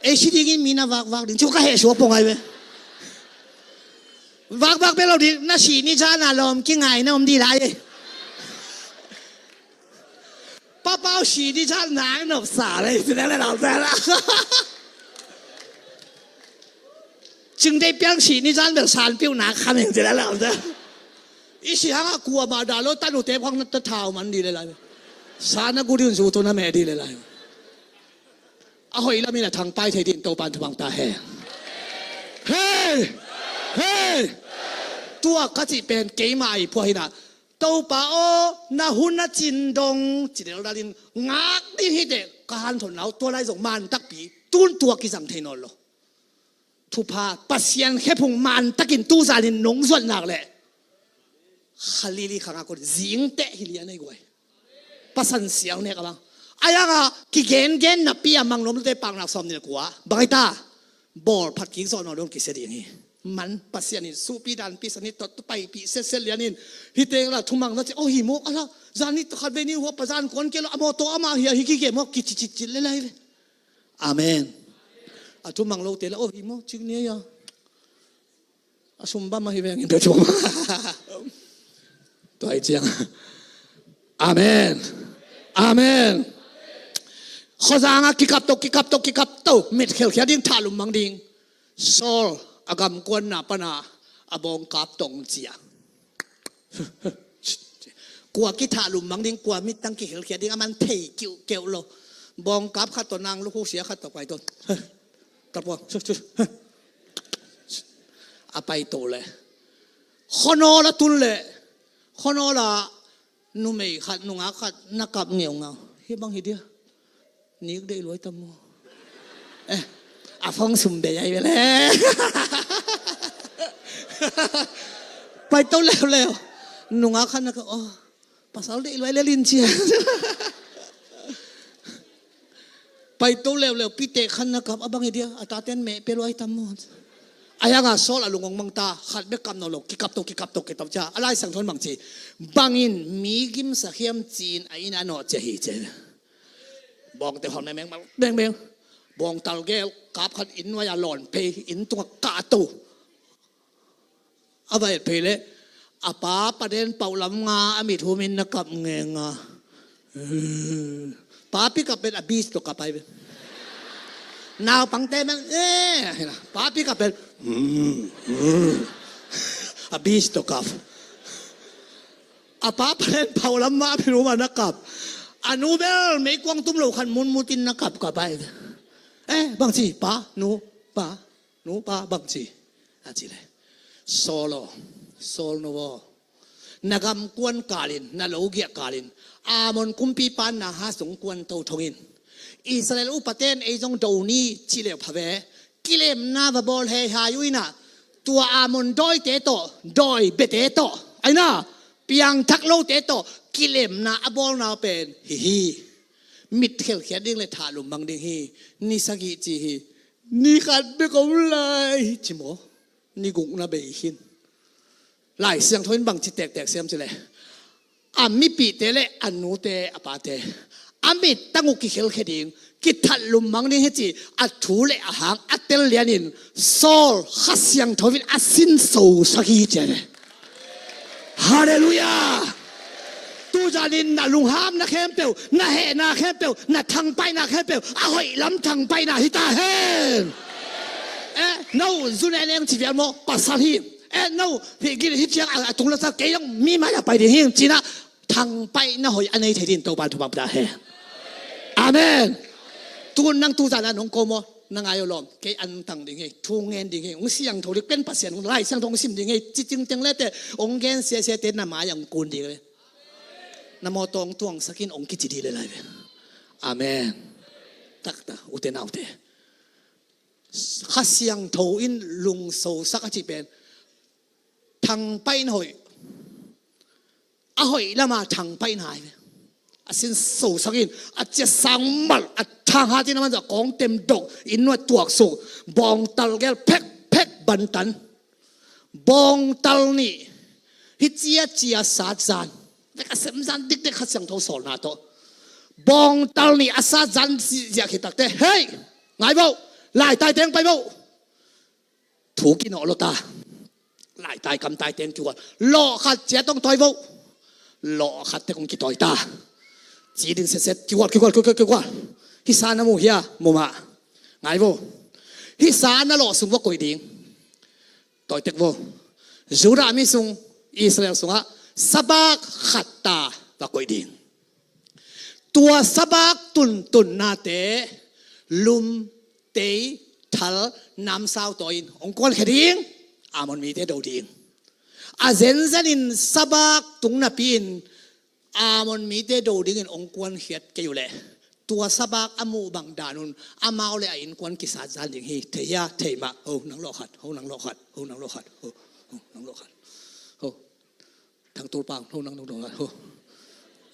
Ei si dingin mi na vakvak ding. Cu ka heh suak pong ai ve. Vakvak bek lo ding. Na si ni zan a lawm kingai na om di lai. Papau si ni zan na nop sa le. Si le le lau sa la. Cingdei piang si ni zan bel san piu na khameng si le lau sa. I si hang a kuamah dah lo, tanu te phang na ta thau man di le lai. Sa na gu di un zu tu na meh di le lai. A hoih lamin a thangpai thei din Topan thupha ta hen. Hei! Hei! Tua ka cih pen keimah ai phuah hi na. Topa aw, na hun a cin dong ci del dalin ngak ding hi teh ka hanthon nau tua lai zong man takpi tun tua kizang thei nawn lo. Thupha Pasian khephung man takin tu zanin nong zuat nak leh Khalili khanga kut zingteh hi lian ei guai. Pasan siang nek a bang. A yanga kigengen napi a mang nomte paknak sawm nih le kua. Bang ai ta? Bawl phat kik zawh nawn dong kisia ding hi. Man Pasian in suhpi danpi sani tot tu paipih setset lianin. Hi teng la thumang na ci, oh hi mawk a la. Zan ni takhat vei ni huap a zan kuan kei lo a mawtaw ama hi a hi kike mawk kicicicit le lai ve. Amen. A thumang lote la, oh hi mawk cik ni a ia. A sum bam ahi veng in pia cuang. Tua hi ciang. Amen. Amen. Khuazang a kikap to, kikap to, kikap to. Mit khelkhia ding, thahlum mang ding. Saul a gamkuanna pana a bawngkap tong cia. Kua kithahlum mang ding, kua mittang kikhelkhia ding a man thei kiuhkeuh lo. Bawngkap khat tawh nang lukhu sia khat tawh kuai tawh. Kap ua. A pai to le. Khuanawl a tun le. Khuanawl a numei khat, nungak khat na kap ngeungau. Hi bang hi dia. Nik deih luai tam maw? Eh, a phone sum bei ai ve le. Pai to leuleu. Nungak khat na kap, oh, pasal deih luai le lin cia. Pai to leuleu, pite khat na kap, a bang hi dia, a taten meh pe luai tam maw? A hianga Saul a lungong mang ta, khat bek kap nawn lo, kikap to, kikap to, kikap cia. A Lai Siangtho in bang ci, bangin mi gimsak hiam ci-in a inn ah nawh cia hi cia. Bawngte hon meng meng, meng meng. Bawngtal gel, kap khat inn nuai a lawn phei, inn tungah kah to. A va et phei leh, a pa paden pauh lam nga a mit humin na kap ngenga. Papi kap pen a beast tawh kap ai ve. Naupangte meng, eh, papi kap pen, mm, mm. A beast tawh kap. A pa paden pauh lam nga a mit humin na kap. A nu bel meikuang tum lo khat munmutin na kap kap ai ve. Eh, bang ci, pa, nu, pa, nu, pa, bang ci. A ci le, Saul aw, Saul nu aw, na gam kuan kalin, na lo giah kalin, Amon kumpipa na ha sung kuan to thongin, Israel upaten ei zong do ni ci leu pha ve. Kilemna va bawl heihai uh inah, tua Amon dawite tawh, dawi bete tawh, aina, piangthak lote tawh kilemna a bawlna pen hi hi. Mit khelkhiat ding le thahlum mang ding hi. Ni sagih ci hi. Ni khat bek om lai ci maw? Ni gukna bei khin. Lai Siangtho in bangci tektek siam ci le, a mipihte le a nute a pate a mittang uh kikhelkhia ding, kithahlum mang ding hi ci a thu le a hang a tel lianin Saul Kha Siangtho in a sinsosak hi ci a ve. Halleluiah. Tuzanin na lunghamna khempeuh, na hehna khempeuh, na thangpaihna khempeuh a hoih lam thangpaihna hi ta hen. Eh, no zu neneng ci vial maw, pasal hi. Eh, no hi gil hi ciang a, a tung la sa kei dong mi mai a pai ding hi cina thangpaihna hoih a nei thei din Topa thupha pia ta hen. Amen. Tun nang tuzan a nong ko maw, na ngai aw lawm, kei an tang ding hi, thu ngen ding hi, ong siangtho dik pen Pasian ong Lai Siangtho ong sim ding hi, cicing teng lete ong gen siasia te na mai ang kun ding hi. Na mawtaw ong tuangsakin ong kici dih le lai ve. Amen. Takta ute naute, Kha Siangtho in lungsosak a cih pen thangpaihna hoih, a hoih lama thangpaihna hi ve. A sinsosakin a cia sang mal a thanghatin a manzah kawng temdok in nuat tuaksuk, bawngtal gel phek phek bantan. Bawngtal nih hi cia cia sat zan vek a sem zan dikdek Kha Siangtho sawlna tawh. Bawngtal nih a sat zan ziah khit takte, hei, ngai voh, laitai teng pai voh. Thu kinawh lo ta. Laitai kamtai teng kihual. Lawh khat cia tong tawi voh. Lawh khat tek kong kitawi ta. Ci ding setset kihual, kihual, kihual, kihual. Hisa na mu hia, mu mah. Ngai voh. Hisa na lawh sung va koih ding. Tawi tek vo. Judah mi sung, Israel sungah sabak khat ta va koih ding. Tua sabak tuntunnate lum, tei, thal, namsau tawi-in ong kuankhia ding. Amon mite do ding. A zenzenin sabak tung napi-in Amon mite do dingin ong kuankhiat kei uh leh, tua sabak a muh bang danun amau le a innkuan kisat zan ding hi. Thei hia? Thei mah. Ho nang lawh khat, ho nang lawh khat, ho nang lawh khat, ho, ho nang lawh khat. Ho. Thang Tulpang, ho nang lawh khat, ho.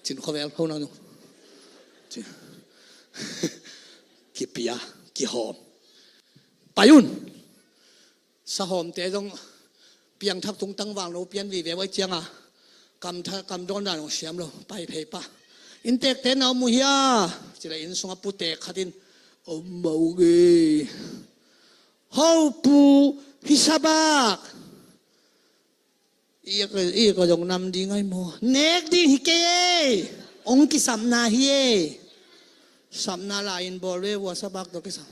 Cin Khuavel, ho nang lawh. Cin. Kipia, kihawm. Pai un. Sahawmte zong piangthak tungtang vang lo pian vive vai cianga kam tha, kam dawn dan hong siam lo, pai phei pa. Inntekte na om uh hia? Cila inn sunga putek khatin om mawk e. Ho pu, hi sabak. I ka, i ka zong nam ding ai maw? Nek ding hi kei e. Ong kisapna hi e. Sapna lai in bawl ve vua sabak tawh kisam.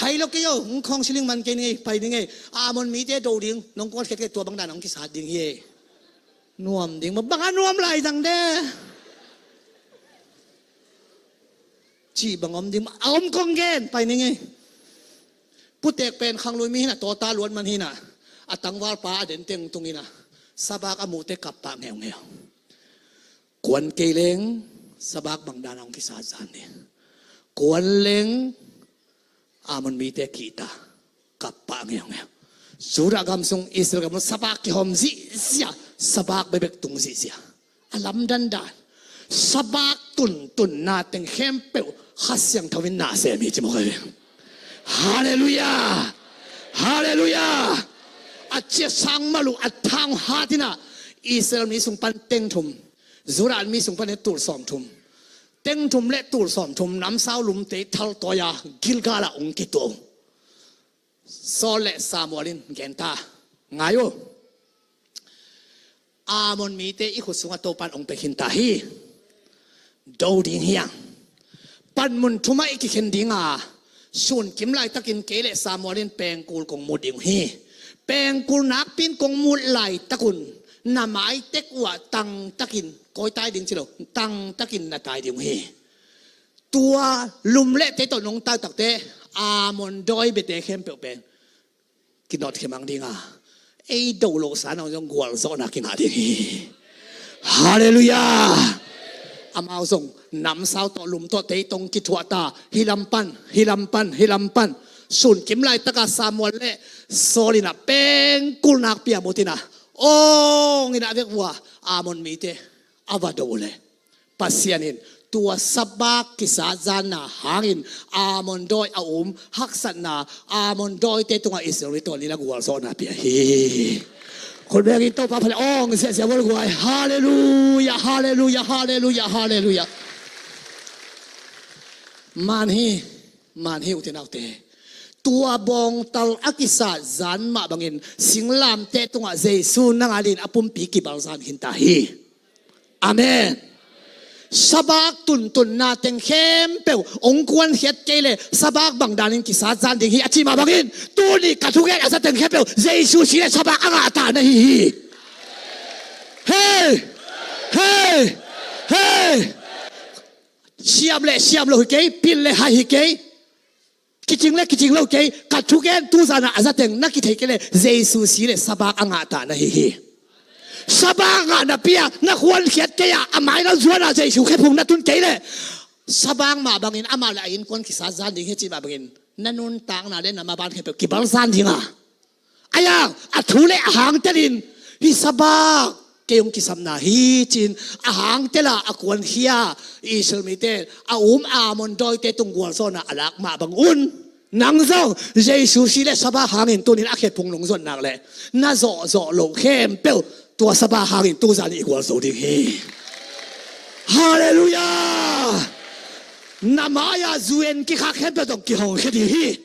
Hai lo kei o, hong khawng siling man kei ni ngei, pai ni ngei. Amon mite do ding, nong kual khet kei tua bang dan hong kisat ding hi e. Nuam ding, ma bang a nuam lai zang de. Cih bang om ding, ma a om kong gen, pai ni ngei. Putek pen khanglui mi hina, tawta luat man hina. A tangvalpa a den teng tung hina. Sabak a muhte kap pah ngeungeu. Kuan kei leng, sabak bang dan a hong kisat zan ni. Kuan leng Ammon mite kihta, kap pah ngeungeu. Judah gam sung Israel gam sung sabak kihawm zihziah, sabak bekbek tung zihziah. A lamdang dan, sabak tuntunna teng khempeuh Kha Siangtho in na sem hi ci mawk hi. Halleluiah. Halleluiah. A ciatsang mah uh a thang hat in ah, Israel mi sung pan teng thum, Judah mi sung pan tul sawmthum, teng thum le tul sawmthum namsau lumte thaltawi-a Gilgal ah hong kituak uh. Saul le Samuel in genta, ngai uh, Ammon mite i khut sungah Topan hong pia khinta hi. Do ding hi hang. Panmun thumah i kikhen ding a, sunkim laitakin kei le Samuel in pengkul kong mut ding uh hi. Pengkul nakpi-in kong mut laitak un na maitek uh ah tangtakin, kawi tai ding ci lo, tangtakin na tai ding uh hi. Tua lum le tei tawh nong taitakte, Ammon dawi biate khempeuh pen kinawt khia mang ding a, ei do loh sang zong gualzawhna kingah ding hi. Halleluiah. Amau zong namsau tawh lum tawh tei tawh kithuahta, hih lam pan, hih lam pan, hih lam pan. Sunkim laitaka Samuel le Saul in ah pengkul nakpi-a mut in ah, awng in ah a vek uh a, Ammon mite a va do uh leh, Pasian in tua sabak kisa zanna hangin Ammon dawi a um haksatna, Ammon dawite tungah Israel mi tawh lila gualzawhna pia hi. Khut bengin Topa phat leh awng ziahziah bawlguai. Halleluiah, halleluiah, halleluiah, halleluiah. Man hi, man hi, ute naute. Tua bawngtal a kisa zan mah bangin singlamteh tungah Jesu nang a dingin a pumpi kibalzan khinta hi. Amen. Sabak tuntunna teng khempeuh hong kuankhiat kei leh sabak bang danin kisa zan ding hi a cih mah bangin, tuni ka thugen a za teng khempeuh Jesu si leh sabak a ngahta na hi hi. Hei! Hei! Hei! Siam le siam lo hi kei, pil le hai hi kei, kicing le kicing lo kei, ka thugen tuzanah a za teng na kithei kei leh Jesu si leh sabak a ngahta na hi hi. Sabak ngah napi-a na kuankhiat kei a, a mailam zuan a Jesu khephung na tun kei leh, sabak mah bangin amah le a innkuan kisa zan ding hi cih mah bangin na nuntakna le na maban khempeuh kibalzan ding a, a yang a thu le a hang telin, hih sabak kei hong kisapna hi ci-in a hang tel a, a kuankhia Israel mite a um Ammon dawite tung gualzawhna a lak mah bang un, nang zong Jesu si leh sabak hangin tunin a khephung nong zuan nak leh, na zawhzawh loh khempeuh tua sabak hangin tuzan i gualzo ding hi. Halleluiah. Na mai-a zu en kikhak khempeuh zong kihong khia ding hi.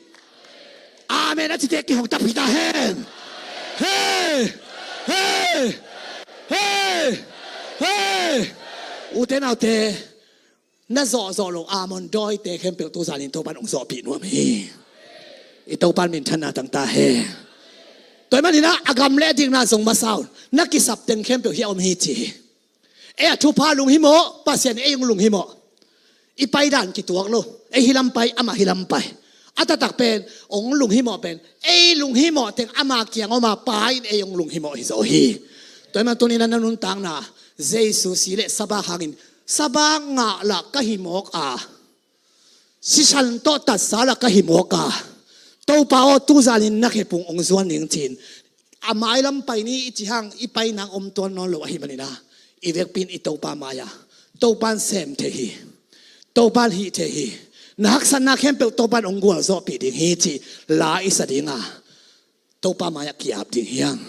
Amen a cite kihong takpi ta hen. Hei! Hei! Hei! Hei! Ute naute, na zawhzawh loh Ammon dawite khempeuh tuzanin Topan hong zawhpih nuam hi. I Topan minthanna tang ta hen. Tua ahih manin ah a gam le a dikna zong masa un, na kisap teng khempeuh hih a om hi ci hi. Ei a thupha lunghimawh, Pasian ei hong lunghimawh. I paidan kituak lo, ei hih lam pai, amah hih lam pai. A taktak pen hong lunghimawh pen, ei lunghimawh teng ama kiang om a, Pa in ei hong lunghimawh hi zaw hi. Tua ahih manin tunin na nuntakna Jesu si leh sabak hangin, sabak ngah lah ka hi mawk a, sisan tawh tatsa lah ka hi mawk a, Topa aw, tuzanin na khephung hong zuan ning ci-in, a mailam pai ni i cih hang i pai nang om tuan nawn lo ahih manin ah, i vekpi in i Topa mai-ah, Topan sem thei hi, Topan hih thei hi, na haksatna khempeuh Topan hong gualzawhpih ding hi cih la i sa ding a, Topa mai-ah ki-ap ding hi hang.